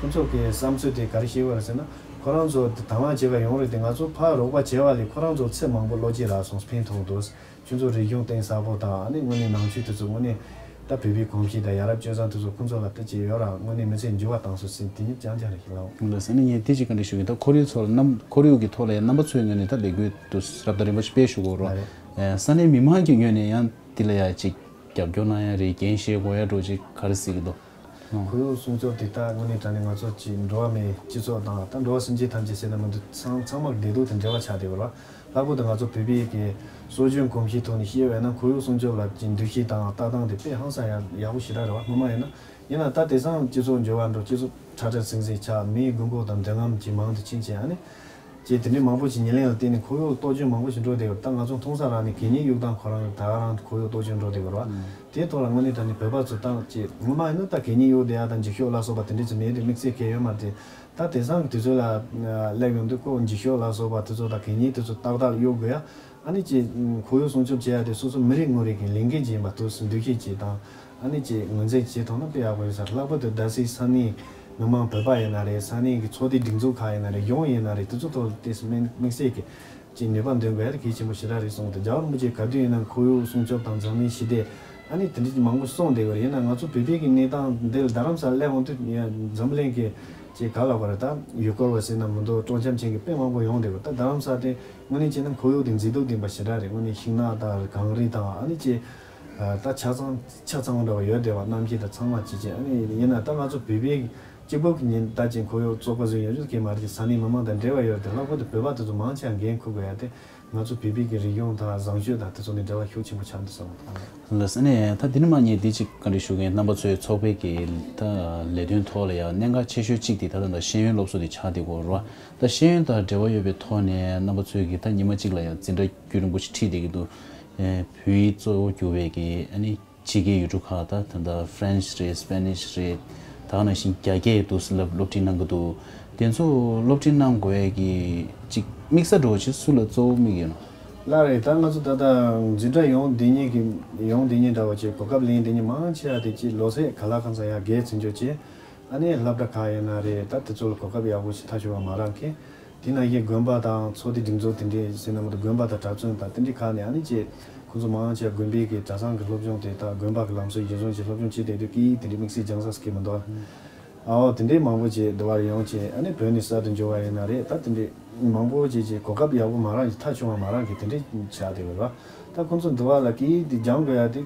ཁོ་ཚོ་གི་བསམ་ཚུལ་དེ་ག་རེ་བཤད་པ་རེད་ཟེར་ན་ཁོ་རང་ཚོ་དེ་དང་བླངས་བྱེད་ག་ཡོང་རེད་དེ་ང་ཚོ་ཕར་རོགས་པ་བྱས་པ་ལས་ཁོ་རང་ཚོ་ཚེ་མང་པོ་བློ་སྐྱེད་རག་སོང་ཕན་ཐོགས་འདུག་ཁྱོད་ཚོ་རིག་གཞུང་གཏིང་ཟབ་པོ་དང་ཨ་ནི་དངོས་གནས་ནང་ཆོས་དེ་ཚོ་དངོས་གནས་ད་བོད་པའི་གོམས་གཤིས་དང་ཡ་རབས་སྤྱོད་བཟང་དེ་ཚོ་ཁོང་ཚོ་ལ་ལྟ་ཅི་ཡོད་ར་དངོས་གནས་མི་ཚེ་འགྱུར་བ་བཏང་སོང་ཟིན་དེ་ཉིད་རྐྱང་རྐྱང་རེད་ཤི་ལའོ། ལགས་སོ། ཨ་ནི་ངས་དེ་ཅིག་བཀའ་འདྲི་ཞུ་གི་ད་ཁོར་ཡུག་ཚོ་ལ་ནམ་ཁོར་ཡུག་གི་ཐོག་ལ་ཡང་རྣམ་པ་ཚོའི་ངོས་ནས་ད་ལས་འགུལ་དུ་རབ་དང་རིམ་པ་ཞིག་སྤེལ་ཞུ་དགོས་རོགས། ལགས་རེད། ས་གནས་མི་མང་གི་ངོས་ནས་ཡང་དེ་ལ་ཡ་ཅིག་རྒྱབ་སྐྱོར་གནང་ཡ་རེད་འགན་བཞེས་དགོས་ཡ་འགྲོ་ཅིག་ག་རེ་གཟིགས་ཀྱི་འདུག་ཁོར་ཡུག་སྲུང་སྐྱོབ་དེ་ད་དངོས་གནས་དྲང་གནས་ང་ཚོ་ཅིག་འགྲོ་བ་མིའི་སྤྱི་ཚོགས་དང་ད་འགྲོ་བ་སེམས་ཅན་ཐམས་ཅད་ཟེར་ན་མི་འདུག་ཚང་ཚང་མར་བདེ་སྡུག་དང་འབྲེལ་བ་ཆགས་བསྡད་པ་རེད། ལྷག་པར་དུ་ང་ཚོ་བོད་པའི་གི་སྲོལ་རྒྱུན་གོམས་གཤིས་ཐོག་ནས་བཤད་པ་ཡིན་ན་ཁོར་ཡུག་སྲུང་སྐྱོབ་ལ་ཅིག་འདུ་ཤེས་དང་ལྟ་སྟངས་དེ་དཔེ་ཧང་སང་ཡག་ཡག་པོ་ཞེ་དྲག་རེད་བ། སྔོན་མ་ཡིན་ན་ཡིན་ན་ད་དེང་སང་སྤྱི་ཚོགས་འགྱུར་བ་འགྲོ་སྤྱི་ཚོགས་ཁྲ་ཁྲ་ཟིང་ཟིང་ཆགས་མིའི་དགོས་མཁོ་དང་འདོད་རྔམ་ཅིག་མང་དུ་ཕྱིན་ཅིང་ཨ་ནི། ཅེས་དེ་འདྲའི་མང་པོ་ཞིག་ཉེར་ལེན་ལ་བརྟེན་ནས་ཁོར་ཡུག་གཏོར་སྐྱོན་མང་པོ་ཞིག་འགྲོ་བསྡད་ཡོད། ད་ང་ཚོ་མཐོང་ས་རང་ནས་གད་སྙིགས་གཡུག་སྟངས་ཁོ་རང་ད་ག་རང་ཁོར་ཡུག་གཏོར་སྐྱོན་འགྲོ་བསྡད་ཡོད་རེད་བ། དེའི་ཐོག་ལ་དངོས་གནས་དྲང་གནས་བོད་པ་ཚོ་ཏང་ཅེས་སྔོན་མ་ཡིན་ན་ད་གད་སྙིགས་གཡུག་བསྡད་ཡ་དང་འགྱིག་ཤོག་ལ་སོགས་པ་དེ་འདྲའི་ཚོ་མེད་དུས་དམིགས་བསལ་གལ་ཡོད་མ་རེད། ད་ ད་དེང་སང་གི་དུས་ཚོད་ལ་སླེབས་ཡོང་དུས་ཁོ་འཇིགས་ཤོག་ལ་སོགས་པ་དེ་ཚོ་དང་གད་སྙིགས་དེ་ཚོ་ཏག་ཏག་གཡུག་དགོས་ཡ། ཨ་ནི་ཅིག་ཁོར་ཡུག་སྲུང་སྐྱོབ་བྱེད་ཡ་དེ་སོ་སོ་མི་རེ་ངོ་རེ་གི་ལས་འགན་ཅིག་ཡིན་པ་འདུག་སེ་འདུ་ཤེས་ཅིག་དང་། ཨ་ནི་ཅིག་ངོས་འཛིན་བྱེད་ཐུབ་ན་དཔེ་ཡག་པོ་ཡོད་ས་རེད། ལྷག་པར་དུ་ད་སའི་ས་གནས་མི་མང་བོད་པ་ཡིན་ན་རེད། ས་གནས་ཀྱི་ཚོགས་སྡེ་སྒྲིག་འཛུགས་ཁག་ཡིན་ན་རེད། གཞུང་ཡིན་ན་རེད། དེ་ཚོ་ཐོག་ལ་དེ་དམིགས་བསལ་གྱི་ཅིག་ནུས་པ་འདོན་དགོས་ཡ་དེ་གལ་ཆེན་པོ་ཞེ་དྲག་རེད་གསུངས་འདུག་རྒྱལ་བ་རིན་པོ་ཆེ་ག་དུས་ཡིན་ན་ཁོར་ཡུག་སྲུང་སྐྱོབ་དང་འཛམ་གླིང་ཞི་བདེ། ཨ་ནི་དེ་འདྲའི་མང་པོ་གསུངས་བསྡད་ཡོད་རེད། ཡིན་ན་ང་ཚོ་བོད་པའི་གི་གནས་སྟངས་འདི་ལ་རྡ་རམ་ས་ལ་སླེབས་འོང་དུས་ཡ་འཛམ་གླིང་གི་ཅིག་ག་ལབ་དགོས་རེད། ད་ཡུལ་སྐོར་བ་ཟེར་ན་མི་འདུག་སྤྲོ་འཆམ་ཅན་གྱི་དཔེ་མང་པོ་ཡོང་བསྡད་ཡོད། ད་རྡ་རམ་ས་དེ་དངོས་གནས་བྱས་ན་ཁོར་ཡུག་དེ་མཛེས་སྡུག་ལྡན་པ་ཞེ་དྲག་རེད། དངོས་གནས་ཤིང་ནགས་དང་གངས་རི་དང་ཨ་ནི་ཅིག་ད་ཆ་ཚང་ཆ་ཚང་བ་འདྲ་བ་ཡོད་བསྡད་པ། གནམ་གཤིས་དང་ཚང་མ་ཅིག་ཅིག་ཨ་ནི་ཡིན་ན་ད་ང་ཚོ་བོད་པའི་གཅིག་པོ་གི་ཉིན་ལྟ་ཅིང་ཁོར་ཡུག་བཙོག་པ་བཟོས་ཡོད་རྒྱུ་གལ་མ་རེད། ས་གནས་མི་མང་དང་འབྲེལ་བ་ཡོད་རེད། ལྷག་པར་དུ་བོད་པ་དེ་ཚོ་མང་ཆེ་བ་འགན་འཁུར་དགོས་ཡ་དེ་ང་ཚོ་བོད་པའི་གི་རིག་གཞུང་དང་བཟང་སྤྱོད་དང་དེ་ཚོ་ནས་འབྲེལ་བ་ཤུགས་ཆེན་པོ་ཆགས་འདུག་བསམ་གྱི་འདུག་ལགས་སོ། ཨ་ནི་ད་འདི་ནས་མར་ངས་འདི་གཅིག་བཀའ་འདྲི་ཞུ་གི་ཡིན། རྣམ་པ་ཚོའི་ཚོགས་པའི་གི་ད་ལས་དོན་ཐོག་ལ་ཡང་གནད་འགག་ཆེ་ཤོས་གཅིག་དེ་ད་ལྟ་ད་ཤེས་ཡོན་སློབ་གསོ་དེ་ཆགས་བསྡད་ཡོད་རེད་བ། ད་ཤེས་ཡོན་དང་འབྲེལ་བ་ཡོད་པའི་ཐོག་ནས་རྣམ་པ་ཚོས་གི་ད་ཉི་མ་གཅིག་ལ་ཡང་འཛིན་གྲྭ་རྒྱུན་རིང་པོ་ཞིག་ཁྲིད་བསྡད་ཀྱི་འདུག་ཨེ། བོད་ཡིག་གཙོ་བོ་གྱུར་པའི་གི་ཨ་ནི་ཕྱི་རྒྱལ་ཡུལ་གྲུ་ཁག་ད་ད་ལྟ་French་རེད། Spanish་རེད། ད་ག་ནང་བཞིན་རྒྱ་སྐད་འདུག་སེ་ལབ་སློབ་ཁྲིད་གནང་གི་འདུག་དེ་ཚོ་སློབ་ཁྲིད་གནང་དགོས་ཡས་ཀྱི་ཅིག་དམིགས་ས་འདྲ་བོ་ཅིག་སུ་ལ་གཙོ་བོ་དམིགས་ཡོད་ན། ལགས་རེད། ད་ང་ཚོ་ད་ལྟ་འཛིན་གྲྭ་ཡོང་བསྡད་མཁན་གྱི་ཡོང་བསྡད་མཁན་འདྲ་བོ་ཅིག་གོ་སྐབས་ལེན་བསྡད་མཁན་མང་ཆེ་བ་དེ་ཅིག་ལོ་ཚད་ག་ལ་གང་ས་ཡར་བརྒལ་ཚུན་ཆོད་ཅིག་ཨ་ནི་སློབ་གྲྭ་ཁག་ཡིན་ན་རེད། ད་དེ་ཚོ་ལ་གོ་སྐབས་ཡག་པོ་ཞིག་ཐག་ཆོད་པ་མ་རག་མཁན། དེ་ནང་བཞིན་དགོན་པ་དང་ཚོགས་སྡེ་སྒྲིག་འཛུགས་དེ་འདྲས་ཟེར་ན་མ་གཏོགས་དགོན་པ་དང་གྲྭ་བཙུན་དང་དེ་འདྲས་ཁག་ནས་ཨ་ནི་ཅིག་ཁོང་ཚོ་མང་ཆེ་བ་དགོན་པའི་གི་གྲྭ་ཚང་གི་སློབ་སྦྱོང་དེ་དག་དགོན་པ་གི་ལམ་སྲོལ་རྒྱུན་སྲུང་བྱེད་སློབ་སྦྱོང་བྱེད་བསྡད་དུས་སྐད་ཡིག་དེ་འདྲས་དམིགས་བསལ་སྦྱང་ས་སྐྱེ་མི་འདུག་ཨ། ཨའོ་དེ་འདྲས་མང་པོ་ཅིག་འདི་བར་ཡོང་ཅིག་ཨ་ནི་བོད་ནས་གསར་དུ་འབྱོར་བ་ཡིན་ན་རེད། ད་དེ་འདྲས་མང་པོ་ཅིག་ཅིག་གོ་སྐབས་ཡག་པོ་མ་རག་ཅིག་ཐག་ཆོད་པ་མ་རག་གི་དེ་འདྲས་ཆགས་བསྡད་ཡོད་རེད་བ། ད་ཁོང་ཚོ་འདི་བར་ལ་སྐད་ཡིག་དེ་སྦྱང་དགོས་ཡ་དེ་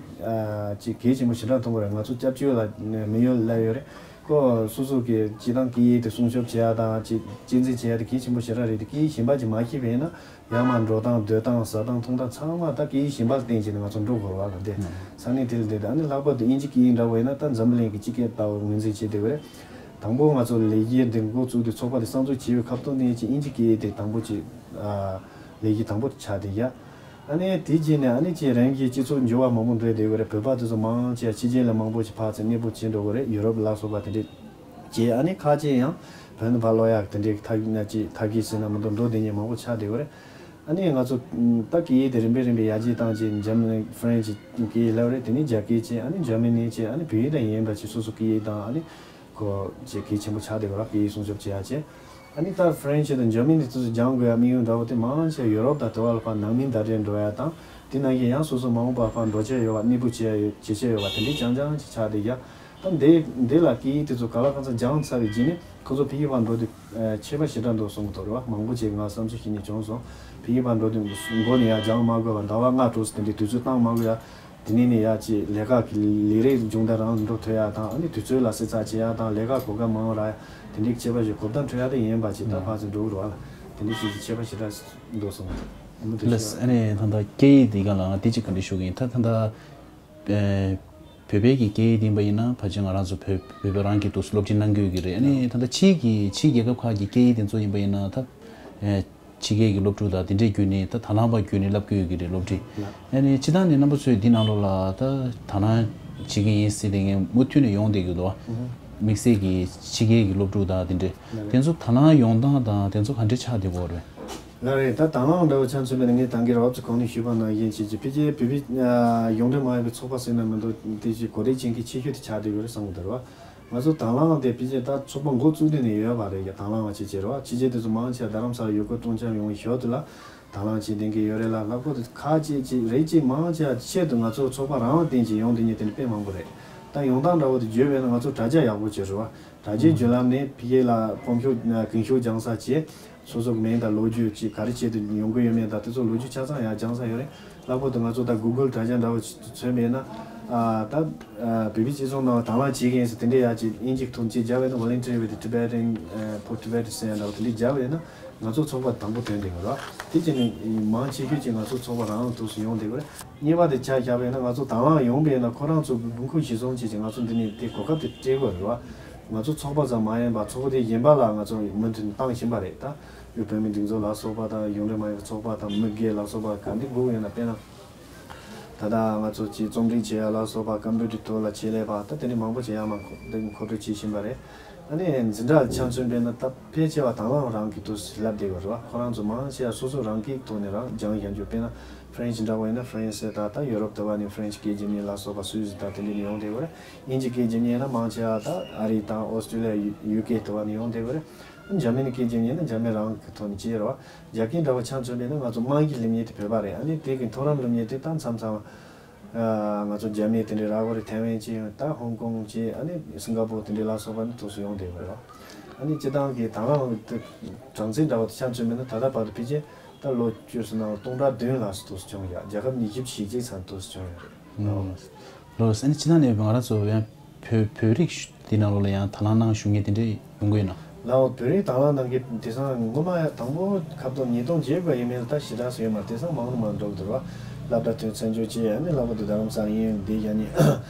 ཅིག་གལ་ཆེན་པོ་ཞེ་དྲག་མཐོང་གི་རེད། ང་ཚོ་སྐྱབས་བཅོལ་ལ་མི་ཡོད་ལ་ཡོད་རེད། ཁོ་སོ་སོ་གི་སྤྱི་བཏང་སྐད་ཡིག་དེ་སྲུང་སྐྱོབ་བྱེད་ཡ་དང་ཅིག་གཅེས་འཛིན་བྱེད་ཡ་དེ་གལ་ཆེན་པོ་ཞེ་དྲག་རེད་དེ། སྐད་ཡིག་གཞན་པ་ཅིག་མ་ཤེས་པ་ཡིན་ན་ཡར་མར་འགྲོ་སྟངས་སྡོད་སྟངས་ཟ་སྟངས་འཐུང་སྟངས་ཚང་མ་ད་སྐད་ཡིག་གཞན་པ་ལ་བརྟེན་བྱས་ནས་ང་ཚོ་འགྲོ་དགོས་རེད་བ་ལ། དེ་ས་གནས་དེ་ལ་བསྡད་དེ་ཨ་ནི་ལྷག་པར་དུ་དབྱིན་ཇི་སྐད་ཡིག་འདྲ་བོ་ཡིན་ན་ད་འཛམ་བུ་གླིང་གི་སྤྱི་སྐད་ལྟ་བུ་ངོས་འཛིན་བྱེད་བསྡད་ཡོད་རེད། དང་པོ་ང་ཚོ་ལས་གཞི་འདི་འགོ་བཙུགས་དུས་ཚོགས་པ་དེ་གསར་འཛུགས་བྱས་པའི་སྐབས་ཐོག་ནས་ཅིག་དབྱིན་ཇི་སྐད་ཡིག་དེ་དང་པོ་ཅིག་ལས་གཞི་དང་པོ་ཆགས་བསྡད་ཡ། ཨ་ནི་དེ་རྗེས་ནས་ཨ་ནི་ཅིག་རང་གི་སྤྱི་ཚོགས་འགྱུར་བ་མང་པོ་འགྲོ་བསྡད་ཡོད་རེད། བོད་པ་དེ་ཚོ་མང་ཆེ་ཕྱི་རྒྱལ་ལ་མང་པོ་ཞིག་ཕར་ཚུར་གནས་སྤོ་བྱེད་འགྲོ་གི་རེད། ཡུ་རོབ་ལ་སོགས་པ་དེ་འདྲས་བྱས། ཨ་ནི་ཁ་ཅིག་ཡང་བོད་ནས་ཕར་ལོག་ཡག་དེ་འདྲས་ཐབས་ན་ཅིག་ཐབས་ཤེས་ཟེར་ན་མི་འདུག་འགྲོ་བསྡད་མཁན་མང་པོ་ཆགས་བསྡད་ཡོད་རེད། ཨ་ནི་ང་ཚོ་ད་སྐད་ཡིག་དེ་རིམ་པས་རིམ་པས་ཡར་རྒྱས་བཏང་རྗེས་འཇར་མ་ནི་ཧྥ་རན་སི་སྐད་ཡིག་སླེབས་རེད། དེ་ནས་རྒྱ་སྐད་བྱས། ཨ་ནི་འཇར་མ་ནི་བྱས། ཨ་ནི་བོད་ཡིག་དང་ཡིན་པ་ཅིག་སོ་སོ་སྐད་ཡིག་དང་ཨ་ནི་ཁོ་ཅིག་གལ་ཆེན་པོ་ཆགས་བསྡད་ཡོད་རེད། སྐད་ཡིག་སྲུང་སྐྱོབ་བྱེད་ཡ་བྱས། ཨ་ནི་ད་ཧྥ་རན་སི་དང་འཇར་མ་ནི་དེ་ཚོ་སྦྱང་དགོས་ཡ་དམིགས་ཡུལ་འདྲ་བོ་དེ་མང་ཆེ་ཡུ་རོབ་དང་དེ་བ་ལ་ཕར་ནང་མི་འདྲ་འདྲ་འགྲོ་ཡ་དང་། དེ་ནང་བཞིན་ཡང་སོ་སོ་མ་འོངས་པར་ཕར་འགྲོ་འཆར་ཡོད་པ། གནས་སྤོ་བྱེད་ཡ་ཡོད་བྱེད་འཆར་ཡོད་པ་དེ་འདྲའི་རྐྱང་རྐྱང་ཅིག་ཆགས་བསྡད་ཡ། ད་འདི་འདི་ལ་སྐད་ཡིག་དེ་ཚོ་ག་ལ་གང་འཚམ་སྦྱངས་ཚར་བའི་རྗེས་ནས་ཁོ་ཚོ་ཕ་གི་ཕར་འགྲོ་དུས་ཨ་ཁྱད་པར་ཞེ་དྲག་འདུག་གསུང་གི་འདུག་རེད་བ། མང་པོ་ཅིག་ང་བསམ་ཚུལ་ཞིག་ནས་བྱུང་སོང་། ཕ་གི་ཕར་འགྲོ་དུས་མགོ་ནས་ཡར་སྦྱང་མ་དགོས་པ། ཟླ་བ་ལྔ་དྲུག་ཙམ་དེ་འདྲའི་དུས་ཚོད་བཏང་མ་དགོས་ཡ། དེ་ནས་ནས་ཡར་ཅིག་ལས་ཀ་གི་ལས་རིགས་སྦྱོང་བརྡར་རང་འགྲོ་ཐུབ་ཡ་དང་། ཨ་ནི་དུས་ཚོད་ལ་གསོག་ཚགས་བྱེད་ཡ་དང་། ལས་ཀ་གོ་སྐབས་མང་བ་རག་ཡ། དེ་འདྲའི་ཁྱད་པར་ཞིག་གོ་བརྡ་འཕྲོད་ཡ་དེ་ཡིན་པ་ཅིག་ད་ཕར་ཚུར་འགྲོ་གི་རེད་བ་ལ། དེ་འདྲའི་ཅིག་གི་ཁྱད་པར་ཞེ་དྲག་འདུག་གསུང་གི་འདུག་ལགས། ཨ་ནི་ད་ལྟ་སྐད་ཡིག་འདི་ག་ལ་ང་འདི་གཅིག་བཀའ་འདྲི་ཞུ་གི་ཡིན། ད་ད་ལྟ་ཨེ། བོད་པའི་གི་སྐད་ཡིག་ཡིན་པ་ཡིན་ན་ཕལ་ཆེར་ང་རང་ཚོ་བོད་བོད་པ་རང་གིས་འདུག་སློབ་ཁྲིད་གནང་དགོས་ཀྱི་རེད། ཨ་ནི་ད་ལྟ་ཕྱིའི་གི་ཕྱིའི་རྒྱལ་ཁབ་ཁག་གི་སྐད་ཡིག་དེ་ཚོ་ཡིན་པ་ཡིན་ན་ད་ཨེ། ཕྱི་རྒྱལ་གྱི་སློབ་ཕྲུག་དང་དེ་འདྲས་བརྒྱུད་ནས་ད་དང་བླངས་པ་བརྒྱུད་ནས་བསླབ་དགོས་ཀྱི་རེད་སློབ་ཁྲིད། ཨ་ནི་སྤྱིར་བཏང་ནས་རྣམ་པ་ཚོས་འདི་ནང་ལོགས་ལ་ད་དང་བླངས་བྱེད་ཀྱི་ཡིན་ཟེར་དེ་ངས་མུ་མཐུད་ནས་ཡོང་བསྡད་ཀྱི་འདུག་དམིགས་བསལ་གྱི་ཕྱི་རྒྱལ་གྱི་སློབ་ཕྲུག་དང་དེ་འདྲས་དེ་ཚོ་དང་བླངས་ཡོང་སྟངས་དང་དེ་ཚོ་ག་འདྲས་ཆགས་བསྡད་ཡོད་རེད། ལགས་རེད། ད་དང་བླངས་འདྲ་བོ་ཆ་མཚོན་པ་ཡིན་ན་ངས་ད་གིན་རོབ་ཙམ་གོང་ནས་ཞུས་པ་ནང་བཞིན་བྱས་ཀྱི་ཕལ་ཆེར་བོད་པའི་ཨ་གཞུང་འབྲེལ་མ་ཡིན་པའི་ཚོགས་པ་ཟེར་ན་མི་འདུག་དེ་ཅིག་གོ་སྒྲིག་བྱེད་མཁན་ཆེ་ཤོས་དེ་ཆགས་བསྡད་ཡོད་རེད་བསམ་གྱི་འདུག་རེད་བ། ང་ཚོ་དང་བླངས་དེ་ཕལ་ཆེར་ད་ཚོགས་པ་འགོ་བཙུགས་དུས་ནས་ཡོད་པ་རེད་ཀྱི། དང་བླངས་པ་བྱེད་ཀྱི་རེད་བ། ཕྱི་རྒྱལ་དེ་ཚོ་མང་ཆེ་བ་རྡ་རམ་ས་ལ་ཡུལ་སྐོར་སྤྲོ་འཆམ་ཡོང་བའི་ཞོར་དུ་ལ་དང་བླངས་བྱེད་བསྡད་མཁན་ཡོད་རེད་ལ། ལྷག་པར་དུ་ཁག་ཅིག་ཅིག་རིགས་གཅིག་མང་ཆེ་བ་ཆེད་དུ་ང་ཚོ་ཚོགས་པ་རང་ལ་བརྟེན་བྱས་ཡོང་བསྡད་མཁན་དེ་འདྲ་དཔེ་མང་པོ་རེད། ད་ཡོང་སྟངས་འདྲ་བོ་དེ་བརྗོད་པས་ན་ང་ཚོ་དྲ་རྒྱ་ཡག་པོ་བྱས་རེད་བ། དྲ་རྒྱའི་བརྒྱུད་ལམ་ནས་ཕ་གི་ལ་ཕོམ་ཤོག་གྱོན་ཤོག་སྦྱང་ས་བྱས། སོ་སོ་གི་མིང་དང་ལོ་རྒྱུས་ཅིག་ག་རེ་བྱས་ཏེ་ཡོང་གི་ཡོད་མེད་དང་དེ་ཚོ་ལོ་རྒྱུས་ཆ་ཚང་ཡང་སྦྱང་ས་ཡོད་རེད། ལྷག་པར་དུ་ང་ཚོ་ད་གུ་གུལ་དྲ་རྒྱ་འདྲ་བོ་ཞིག་མཚོན་པས་ན། ཨ་ད་ཨ་བོད་པའི་སྤྱི་ཚོགས་ནང་དང་བླངས་བྱེད་མཁན་ཟེར་དེ་འདྲས་ཡག་ཅིག་དབྱིན་ཇིའི་ཐོག་ཅིག་རྒྱབ་པས་ན་Volunteering with Tibetan for Tibet ཟེར་ཡ་འདྲ་བོ་དེ་འདྲས་རྒྱབ་པས་ན་ང་ཚོ་ཚོགས་པ་དང་པོ་ཐོན་བསྡད་ཡོད་རེད། དེ་བྱས་ནས་མང་ཆེ་ཤོས་ཀྱིས་ང་ཚོ་ཚོགས་པ་རང་ལ་ཐུགས་སུ་ཡོང་བསྡད་ཡོད་རེད། གཉིས་པ་དེ་ཆ་བཞག་པས་ན་ང་ཚོ་དང་བླངས་ཡོང་པས་ན་ཁོ་རང་ཚོ་དགོས་མཁོ་གཞིར་བཟུང་བྱས་ཀྱི་ང་ཚོ་འདི་ནས་དེ་གོ་སྐབས་དེ་སྤྲད་དགོས་རེད་བ། ང་ཚོ་ཚོགས་པ་ཙམ་མ་ཡིན་པར་ཚོགས་སྡེ་གཞན་པ་ལ་ང་ཚོ་མུ་མཐུད་ནས་བཏང་བཞིན་པ་རེད། ད་བོད་མིའི་སྒྲིག་འཛུགས་ལ་སོགས་པ་དང་གཞུང་འབྲེལ་མ་ཡིན་པའི་ཚོགས་པ་དང་མི་སྒེར་ལ་སོགས་པ་ག་འདྲ་དགོས་ཡོད་ན། དཔེར་ན་ད་ལྟ་ང་ཚོ་ཅིག་རྩོམ་སྒྲིག་བྱེད་ཡ་ལ་སོགས་པ་ཀམ་པུ་ཊར་ཐོག་ལ་ཆེད་ལས་པ་ད་དེ་འདྲ་མང་པོ་ཅིག་ཡར་མར་མཁོ་འདོན་མཁོ་སྤྲོད་བྱེད་བཞིན་པ་རེད། ཨ་ནི་འཛིན་གྲྭ་ཆ་མཚོན་པས་ན་ད་ཕལ་ཆེ་བ་དང་བླངས་རང་གི་དུས་སུ་ལབ་བསྡད་ཡོད་རེད་བ། ཁོ་རང་ཚོ་མང་ཆེ་བ་སོ་སོ་རང་གི་ཐོག་ནས་རང་སྦྱང་ཡག་རྒྱུ། དཔེར་ན་ཧྥ་རན་ཆི་འདྲ་བོ་ཡིན་ན་ཧྥ་རན་སི་ད་ད་ཡོ་རོབ་དེ་བ་ནས་ཧྥ་རན་ཆི་སྐད་རྒྱབ་མཁན་ལ་སོགས་པ་སུད་སི་ད་དེ་འདྲ་ནས་ཡོང་བསྡད་ཡོད་རེད། དབྱིན་ཇི་སྐད་རྒྱབ་མཁན་ཡིན་ན་མང་ཆེ་བ་ད་ཨ་རི་དང་ཨོ་སི་ཀྲི་ལི་ཡ་ཡུ་ཡུ་ཀེ་དེ་བ་ནས་ཡོང་བསྡད་ཡོད་རེད། འཇར་མ་ནི་སྐད་རྒྱབ་མཁན་ཡིན་ན་འཇར་མན་རང་གི་ཐོག་ནས་བྱས་རེད་བ། རྒྱ་སྐད་འདྲ་བོ་ཆ་མཚོན་པས་ན་ང་ཚོ་དམངས་ཀྱི་སླེབས་མཁན་དེ་བོད་པ་རེད། ཨ་ནི་དེ་གི་མཐོ་རིམ་སླེབས་མཁན་དེ་ད་མཚམས་མཚམས། ང་ཚོ་རྒྱ་མི་དེ་འདྲའི་ར་གོ་རེ་ཐའེ་ཝན་གྱི་ད་ཧོང་ཀོང་གྱི་ཨ་ནི་སིང་ག་པོར་དེ་འདྲའི་ལ་སོགས་པ་ནི་ཐུགས་སུ་ཡོང་བསྡད་ཡོད་རེད། ཨ་ནི་སྤྱི་བཏང་གི་དང་བླངས་དེ་གྲངས་ཚད་འདྲ་བོ་དེ་ཆ་མཚོན་མིན་ན་ད་ལྟ་བར་དུ་ཕལ་ཆེར་ད་ལོ་བཅུ་ཙམ་ནང་སྟོང་ཕྲག་བདུན་ལྷག་ཙམ་ཐུགས་སུ་བྱུང་ཡོད། རྒྱལ་ཁབ་ཉི་ཤུ་ཞེ་གཅིག་ཙམ་ཐུགས་སུ་བྱུང་ཡོད་རེད། ལོ་ས་ནི་སྤྱི་བཏང་ནས་ང་རང་ཚོ་ཡང་བོད་བོད་རིགས་དེ་ནང་ལོགས་ལ་ཡང་དང་བླངས་གནང་བཞུགས་མཁན་དེ་འདྲ་ཡོང་གི་ཡོད་ན། ལའོ་བོད་རིགས་དང་བླངས་གནང་མཁན་དེང་སང་སྔོན་མ་དང་པོ་ཁ་ཐོག་ཉིས་སྟོང་བརྒྱད་པ་ཡིན་མིན་ལ་ད་ཞེ་དྲག་སུ་ཡོད་མ་རེད། དེང་སང་མང་རུ་མང་འགྲོ་གི་འདུག་ར། སློབ་གྲྭ་ཐོན་ཚར་འཇོག་བྱས་ཨ་ནི་ལྷག་པར་དུ་རྡ་རམ་ས་ལ་ཡིན་འདི་ཡ་ནི་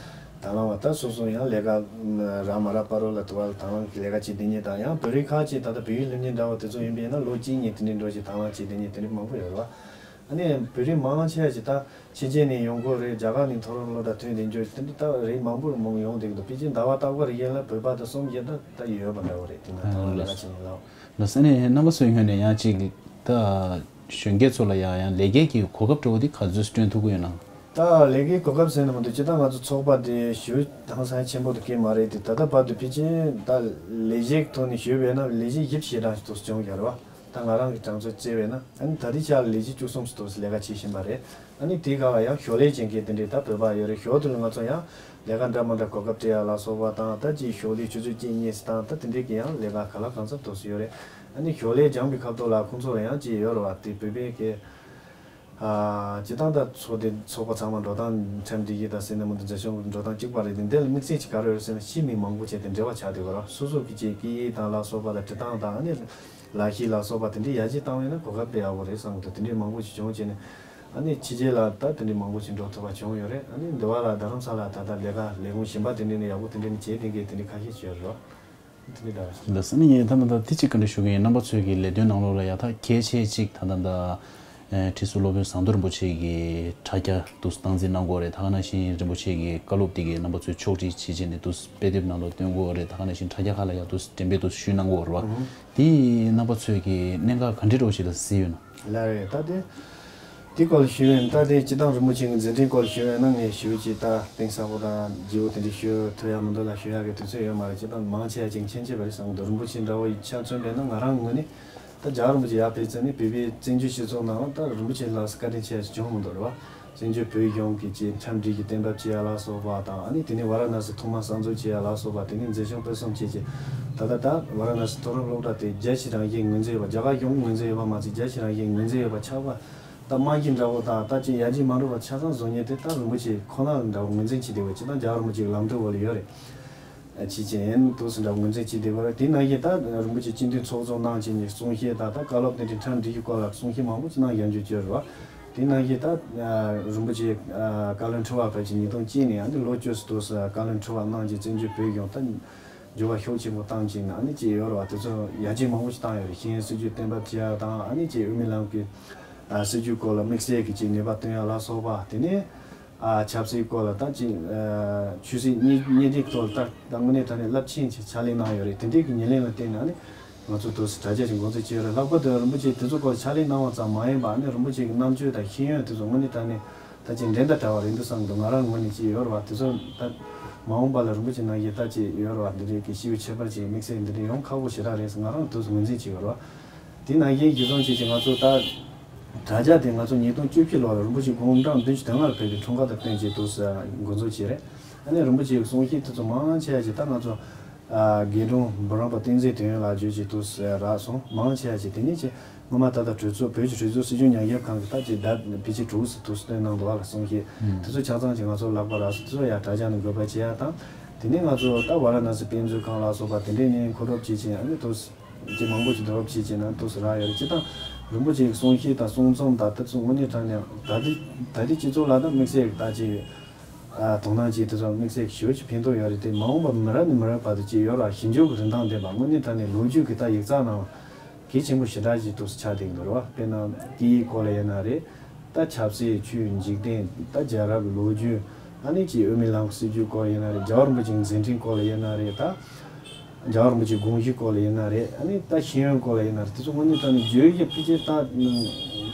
དང་བླངས་བ་ད་སོ་སོ་ཡང་ལས་ཀ་ར་མ་ར་པ་རོ་ལ་དུ་བ་ལ་དང་བླངས་ཀྱི་ལས་ཀ་བྱེད་བསྡད་མཁན་དང་། ཡང་བོད་རིགས་ཁག་ཅིག་ད་ལྟ་བོད་ཡིག་སློབ་གཉེར་འདྲ་བ་དེ་ཚོ་ཡིན་པས་ན་ལོ་གཅིག་གཉིས་དེ་འདྲའི་འགྲོ་ཞིག་དང་བླངས་བྱེད་བསྡད་མཁན་དེ་འདྲའི་མང་པོ་ཡོད་རེད་བ། ཨ་ནི་བོད་རིགས་མང་ཆེ་ཞིག་ད་ཕྱི་རྒྱལ་ནས་ཡོང་གི་རེད། རྒྱ་གར་ནས་མཐོ་རིམ་སློབ་གྲྭ་ཐོན་བསྡད་འཇོག་དེ་འདྲ་ད་རིགས་མང་པོ་མང་ཡོང་བསྡད་ཀྱི་འདུག་ཕལ་ཆེར་ཟླ་བ་རྟག་པར་རེ་ལ་བོད་པ་དང་གསུམ་བཞི་ད་ད་ཡོད་པ་འདྲ་བོ་རེད། དེ་ན་ད་ལས་ཀ་བྱེད་མཁན་ལ། ལགས་སོ། ཨ་ནི་རྣམ་པ་ཚོའི་ངོས་ནས་ཡང་ཅིག་ད་གཞོན་སྐྱེས་ཚོ་ལ་ཡང་ཡང་ལས་ཀའི་གི་གོ་སྐབས་འདྲ་བོ་དེ་ག་ཚོད་བསྐྲུན་ཐུབ་ཀྱི་ཡོད་ན། ད་ལས་ཀའི་གོ་སྐབས་ཟེར་ན་མི་འདུག་སྤྱིར་བཏང་ང་ཚོ་ཚོགས་པ་དེ་ཞུ་ཧང་སང་ཆེན་པོ་དེ་གས་མ་རེད་དེ། ད་ལྟ་བར་དུ་ཕལ་ཆེར་ད་ལས་གཞིའི་ཐོག་ནས་ཞུས་པས་ན་ལས་གཞི་བཞི་བཅུ་ཞེ་གྲངས་ཤིག་ཐོག་བྱུང་ཡོད་རེད་བ། ད་ང་རང་གི་གྲངས་ཚོད་བརྩིས་པས་ན་ཨ་ནི་ད་ལྟའི་ཆར་ལས་གཞི་བཅུ་གསུམ་ཙམ་ཐོག་ལས་ཀ་བྱེད་བཞིན་པ་རེད། ཨ་ནི་དེའི་སྒང་ལ་ཡང་ཞོར་ལས་བྱེད་མཁན་དེ་འདྲའི་ད་བོད་པ་ཡོད་རེད། ཞོར་དུ་ལ་ང་ཚོ་ཡང་ལས་ཀ་འདྲ་མི་འདྲ་གོ་སྐབས་སྤྲད་ཡ་ལ་སོགས་པ་དང་། ད་ཅིག་ཞོར་ལས་ཆུ་ཚོད་གཅིག་གཉིས་སུ་བཏང་ད་དེ་འདྲའི་གི་ཡང་ལས་ཀ་ག་ལ་གང་འཚམ་ཐོག་སུ་ཡོད་རེད། ཨ་ནི་ཞོར་ལས་སྦྱངས་པའི་ཁ་ཐོག་ལ་ཁོང་ཚོ་ལ་ཡང་ཅིག་ཡོད་རེད་བ། དེ་བོད་པའི་གི་ཨ་སྤྱིར་བཏང་ད་ཚོགས་སྡེ་ཚོགས་པ་ཚང་མ་འགྲོ་སྟངས་འཁྲབ་འདི་གི་ད་ཟེར་ན་མི་འདུག་འཛིན་སྐྱོང་གི་འགྲོ་སྟངས་གཅིག་པ་རེད་དེ། འདི་ལ་དམིགས་བསལ་གྱི་ག་རེ་ཡོད་ཟེར་ན་ཕྱིའི་མི་མང་པོ་བྱས་ཏེ་འབྲེལ་བ་ཆགས་བསྡད་ཡོད་རེད། སོ་སོ་གི་ཅིག་སྐད་ཡིག་དང་ལ་སོགས་པ་དང་འབྲི་སྟངས་དང་ཨ་ནི་ལག་ཤེས་ལ་སོགས་པ་དེ་འདྲའི་ཡར་རྒྱས་བཏང་བས་ན་གོ་སྐབས་དཔེ་ཡག་པོ་རེད་བསམ་གི་འདུག་དེ་འདྲའི་མང་པོ་ཞིག་བྱུང་བྱས་ནས་ཨ་ནི་ཕྱི་རྒྱལ་ལ་ད་དེ་འདྲའི་མང་པོ་ཞིག་འགྲོ་ཐུབ་པ་བྱུང་ཡོད་རེད། ཨ་ནི་འདི་བ་ལ་རྡ་རམ་ས་ལ་ད་ལྟ་ལས་ཀ་ལས་ཁུངས་གཞན་པ་དེ་འདྲའི་ནས་ཡག་པོ་དེ་འདྲའི་ནས་བྱེད་བསྡད་མཁན་དེ་འདྲའི་ཁ་ཤས་ཤིག་ཡོད་རེད། དེ་འདྲའི་ད། ལགས་སོ། ཨ་ནི་ངས་ད་ལྟ་དེ་གཅིག་བཀའ་འདྲི་ཞུ་གི་ཡིན། རྣམ་པ་ཚོའི་གི་ལས་དོན་ནང་ལོགས་ལ་ཡ་ད་གལ་ཆེ་གཅིག་ད་ལྟ་ད། ཨེ་ཁྲི་ཟུར་སློབ་དཔོན་ཟམ་གདོང་རིན་པོ་ཆེ་གི་དྲ་རྒྱ་དུ་སྟངས་འཛིན་གནང་དགོས་རེད། ད་ག་ནང་བཞིན་རིན་པོ་ཆེ་གི་བཀའ་སློབ་དེ་གའི་རྣམ་པ་ཚོས་ཕྱོགས་སྒྲིག་བྱེད་བྱས་ནས་དུ་དཔེ་དེབ་ནང་ལ་སྟོན་དགོས་རེད། ད་ག་ནང་བཞིན་དྲ་རྒྱ་ཁག་ལ་ཡ་དུ་འགྲེམས་སྤེལ་དུ་ཞུས་གནང་དགོས་རེད་བ། ཨང་། དེ་རྣམ་པ་ཚོས་ཀྱི་གནད་འགག་ག་འདྲའི་འདྲ་བོ་ཞིག་ལ་གཟིགས་ཡོད་ན། ལགས་རེད། ད་དེ་དེ་སྐོར་ལ་ཞུས་ཡོད་ན། ད་དེ་སྤྱི་བཏང་རིན་པོ་ཆེ་གི་མཛད་འཕྲིན་སྐོར་ལ་ཞུས་ཡོད་ན་ངས་ཞུ་ཅིག་ད་གཏིང་ཟབ་པོ་དང་ལྗིད་པོ་དེ་འདྲ་ཞུ་ཐུབ་ཡ་མི་འདུག་ལ། ཞུ་ཡ་གི་དུས་ཚོད་ཡོད་མ་རེད། སྤྱི་བཏང་མང་ཆེ་བ་ཅིག་མཁྱེན་ཆེ་བ་རེད་བསམ་གི་འདུག་རིན་པོ་ཆེ་འདྲ་བོ་ཡི་ཆ་མཚོན་པས་ན་ང་རང་ངོས་ནས། ད་རྒྱལ་བ་རིན་པོ་ཆེ་ཡར་ཕེབས་ཚར་ནས་བོད་པའི་བཙན་བྱོལ་སྤྱི་ཚོགས་ནང་ད་རིན་པོ་ཆེ་ལ་བཀའ་དྲིན་ཆེ་ཞིག་བྱུང་མི་འདུག་རེད་བ། བཙན་བྱོལ་བོད་གཞུང་གི་ཅིག་འཁྲབ་འབྲིང་གི་གཏན་འབེབས་བྱེད་ཡ་ལ་སོགས་པ་དང་། ཨ་ནི་དེ་ནས་ཝཱ་ར་ཎ་སི་ཐོག་མ་གསར་འཛུགས་བྱེད་ཡ་ལ་སོགས་པ། དེ་ནས་མཛད་གཞུང་སྤེལ་གསུམ་བྱེད་ཅིག་ད་ལྟ་ད་ཝཱ་ར་ཎ་སི་མཐོ་རིམ་སློབ་གྲྭ་དེ་རྒྱལ་སྤྱི་རང་བཞིན་ངོས་འཛིན་ཡོད་པ། རྒྱ་གར་གཞུང་ངོས་འཛིན་ཡོད་པ་མ་ཚད་རྒྱལ་སྤྱི་རང་བཞིན་ངོས་འཛིན་ཡོད་པ་ཆགས་པ། ད་རྨང་གཞི་འདྲ་བོ་དང་ད་ཅིག་ཡར་རྒྱས་མ་འགྲོ་བ་ཆ་ཚང་བཟོ་མཁན་དེ་ད་རིན་པོ་ཆེ་ཁོ་ན་འདྲ་བོ་ངོས་འཛིན་བྱེད་བདེ་བ་ཅིག་དང་རྒྱལ་བ་རིན་པོ་ཆེ་གི་ལམ་སྟོན་འོག་ལ་ཡོད་རེད། ཅི་ཅི་ཡིན་དུས་སུ་འདྲ་ངོས་འཛིན་བྱེད་བདེ་བ་རེད། དེ་ནང་བཞིན་ད་རིན་པོ་ཆེ་སྤྱི་འཐུས་ཚོགས་གཙོ་གནང་བྱས་ནས་གསུང་བཤད་དང་ད་བཀའ་སློབ་དེ་འདྲའི་འཁྲབ་འབྲིང་གི་སྐོར་ལ་གསུང་བཤད་མང་པོ་ཅིག་གནང་ཡོང་རྒྱུ་བཅོས་རེད་བ། དེ་ནང་བཞིན་ད་རིན་པོ་ཆེ་བཀའ་བློན་ཁྲི་པ་ཕལ་ཆེར་ཉིས་སྟོང་གཅིག་ནས་ཨ་ནི་ལོ་བཅུ་ཙམ་དུས་སུ་བཀའ་བློན་ཁྲི་པ་གནང་རྗེས་བཙན་བྱོལ་བོད་གཞུང་ད་འགྱུར་བ་ཤུགས་ཆེན་པོ་བཏང་བྱས་ནས་ཨ་ནི་ཅིག་ཡོད་རེད་བ། དེ་ཚོ་ཡར་རྒྱས་མང་པོ་ཞིག་བཏང་ཡོད་རེད། ཤེས་ཡོན་སྲིད་བྱུས་གཏན་འབེབས་བྱེད་ཡ་དང་ཨ་ནི་ཅིག་དབུ་མའི་ལམ་གྱི་སྲིད་བྱུས་སྐོར་ལ་དམིགས་བསལ་གྱི་ཅིག་ནུས་པ་བཏོན་ཡ་ལ་སོགས་པ། དེ་ནས། ཨ་ཆབ་སྲིད་སྐོར་ལ་ད་ཅིག་ཨ་ཆོས་སྲིད་གཉིས་གཉིས་སྒྲིག་ཐོག་ལ་ད་ད་དངོས་གནས་དྲང་གནས་རླབས་ཆེན་ཅིག་ཕྱག་ལས་གནང་ཡོད་རེད། དེ་འདྲའི་གི་ཉེར་ལེན་ལ་བརྟེན་ནས་ཨ་ནི་ང་ཚོ་དུས་སུ་དྲ་རྒྱ་ཞིག་འགོ་འཛུགས་བྱས་ཡོད་རེད། ལྷག་པར་དུ་རིན་པོ་ཆེ་དེ་ཚོ་སྐོར་ཕྱག་ལས་གནང་བ་ཙམ་མ་ཡིན་པ་ཨ་ནི་རིན་པོ་ཆེ་གི་རྣམ་དཔྱོད་དང་ཤེས་ཡོན་དེ་ཚོ་དངོས་གནས་དྲང་གནས་ད་ཅིག་འགྲན་ཟླ་བྲལ་བ་རེད་འདུག་བསམ་འདུག་ང་རང་ངོས་ནས་ཅིག་ཡོད་རེད་བ། དེ་ཚོ་ད་མ་འོངས་པ་ལ་རིན་པོ་ཆེ་ནང་བཞིན་ད་ཅིག་ཡོད་རེད་བ། འདི་འདྲའི་གི་ཤེས་ཡོན་ཁྱད་པར་ཅན་དམིགས་བསལ་འདི་འདྲའི་ཡོང་ཁག་པོ་ཞེ་དྲག་རེད་ཟེར་ང་རང་དུས་སུ་ངོས་འཛིན་བྱས་ཡོད་རེད་བ། དེ་ནང་བཞིན་གཞི་བཟུང་བྱས་ཀྱི་ང་ཚོ་ད་དྲ་རྒྱ་དེ་ང་ཚོ་ཉིས་སྟོང་བཅུ་བཞི་ལོ་ལ་རིན་པོ་ཆེ་དགུང་གྲངས་བདུན་ཅུ་དོན་ལྔ་ལ་ཕེབས་པའི་འཁྲུངས་སྐར་དང་བསྟུན་བྱས་དུས་སུ་འགོ་འཛུགས་བྱས་རེད། ཨ་ནི་རིན་པོ་ཆེའི་གསུང་བཤད་དེ་ཚོ་མང་ཆེ་བ་ཞིག་ད་ང་ཚོ་ཨ་དགེ་སློང་འབུམ་རམས་པ་བསྟན་འཛིན་དོན་ཡོད་ལགས་བརྒྱུད་བྱས་དུས་སུ་རག་སོང་། མང་ཆེ་བ་ཞིག་དེ་ནས་ཀྱི་སྔོན་མ་ད་ལྟ་གྲོས་ཚོགས་བོད་ཀྱི་གྲོས་ཚོགས་སྲིད་སྐྱོང་མྱ་ངན་ཁང་གི་ད་ཀྱི་ཟླ་ཕལ་ཆེར་དྲུག་ཙམ་དུས་སུ་བཏོན་གནང་འདུག་བ་ལ་གསུང་བཤད་དེ་ཚོ་ཆ་ཚང་ཞིག་ང་ཚོ་ལག་པ་རག་སོང་། དེ་ཚོ་ཡང་དྲ་རྒྱ་ནང་འགོད་པ་བྱེད་ཡ་དང་། དེ་ནས་ང་ཚོ་ད་ཝཱ་ར་ཎ་སི་དཔེ་མཛོད་ཁང་ལ་སོགས་པ་དེ་འདྲའི་ནས་མཁོ་སྒྲུབ་བྱེད་ཀྱིན་ཨ་ནི་དུས་སུ། ཅིག་མང་པོ་ཞིག་བསྡུ་རུབ་བྱེད་ཀྱིན་ན་དུས་སུ་རག་ཡོད་རེད། སྤྱིར་བཏང་རིན་པོ་ཆེའི་གསུང་བཤད་དང་གསུང་རྩོམ་དང་དེ་ཚོ་དངོས་གནས་དྲང་གནས་ད་ལྟའི་ད་ལྟའི་སྤྱི་ཚོགས་ལ་ད་དམིགས་བསལ་གྱི་ད་ཅིག་ཨ་དོ་སྣང་བྱེད་དེ་ཚོ་དམིགས་བསལ་གྱི་ཞེ་པོ་ཅིག་ཕན་ཐོགས་ཡོད་རེད་དེ། མ་འོངས་པ་མི་རབས་ནས་མི་རབས་བར་དུ་ཅིག་ཡོད་ར་ཞིབ་འཇུག་གི་རིན་ཐང་ལྡན་པ་དངོས་གནས་དྲང་གནས་ལོ་རྒྱུས་ཀྱི་ད་ཡིག་ཚགས་ནང་གལ་ཆེན་པོ་ཞེ་དྲག་ཅིག་དུས་སུ་ཆགས་བསྡད་ཀྱི་འདུག་རེད་བ། དཔེར་ན་སྐད་ཡིག་སྐོར་ལ་ཡིན་ན་རེད། ད་ཆབ་སྲིད་ཆོས་འཇིག་རྟེན་ད་རྒྱལ་རབས་ལོ་རྒྱུས་ཨ་ནི་ཅིག་དབུ་མའི་ལམ་གྱི་སྲིད་བྱུས་སྐོར་ལ་ཡིན་ན་རེད། རྒྱལ་བ་རིན་པོ་ཆེའི་མཛད་འཕྲིན་སྐོར་ལ་ཡིན་ན་རེད། ད་ རྒྱལ་བ་རིན་པོ་ཆེའི་དགོངས་གཞིའི་སྐོར་ལ་ཡིན་ན་རེད། ཨ་ནི་ད་ཤེས་ཡོན་སྐོར་ལ་ཡིན་ན་རེད། དེ་ཚོ་དངོས་གནས་དྲང་གནས་བརྗོད་གཞི་ཕལ་ཆེར་ད་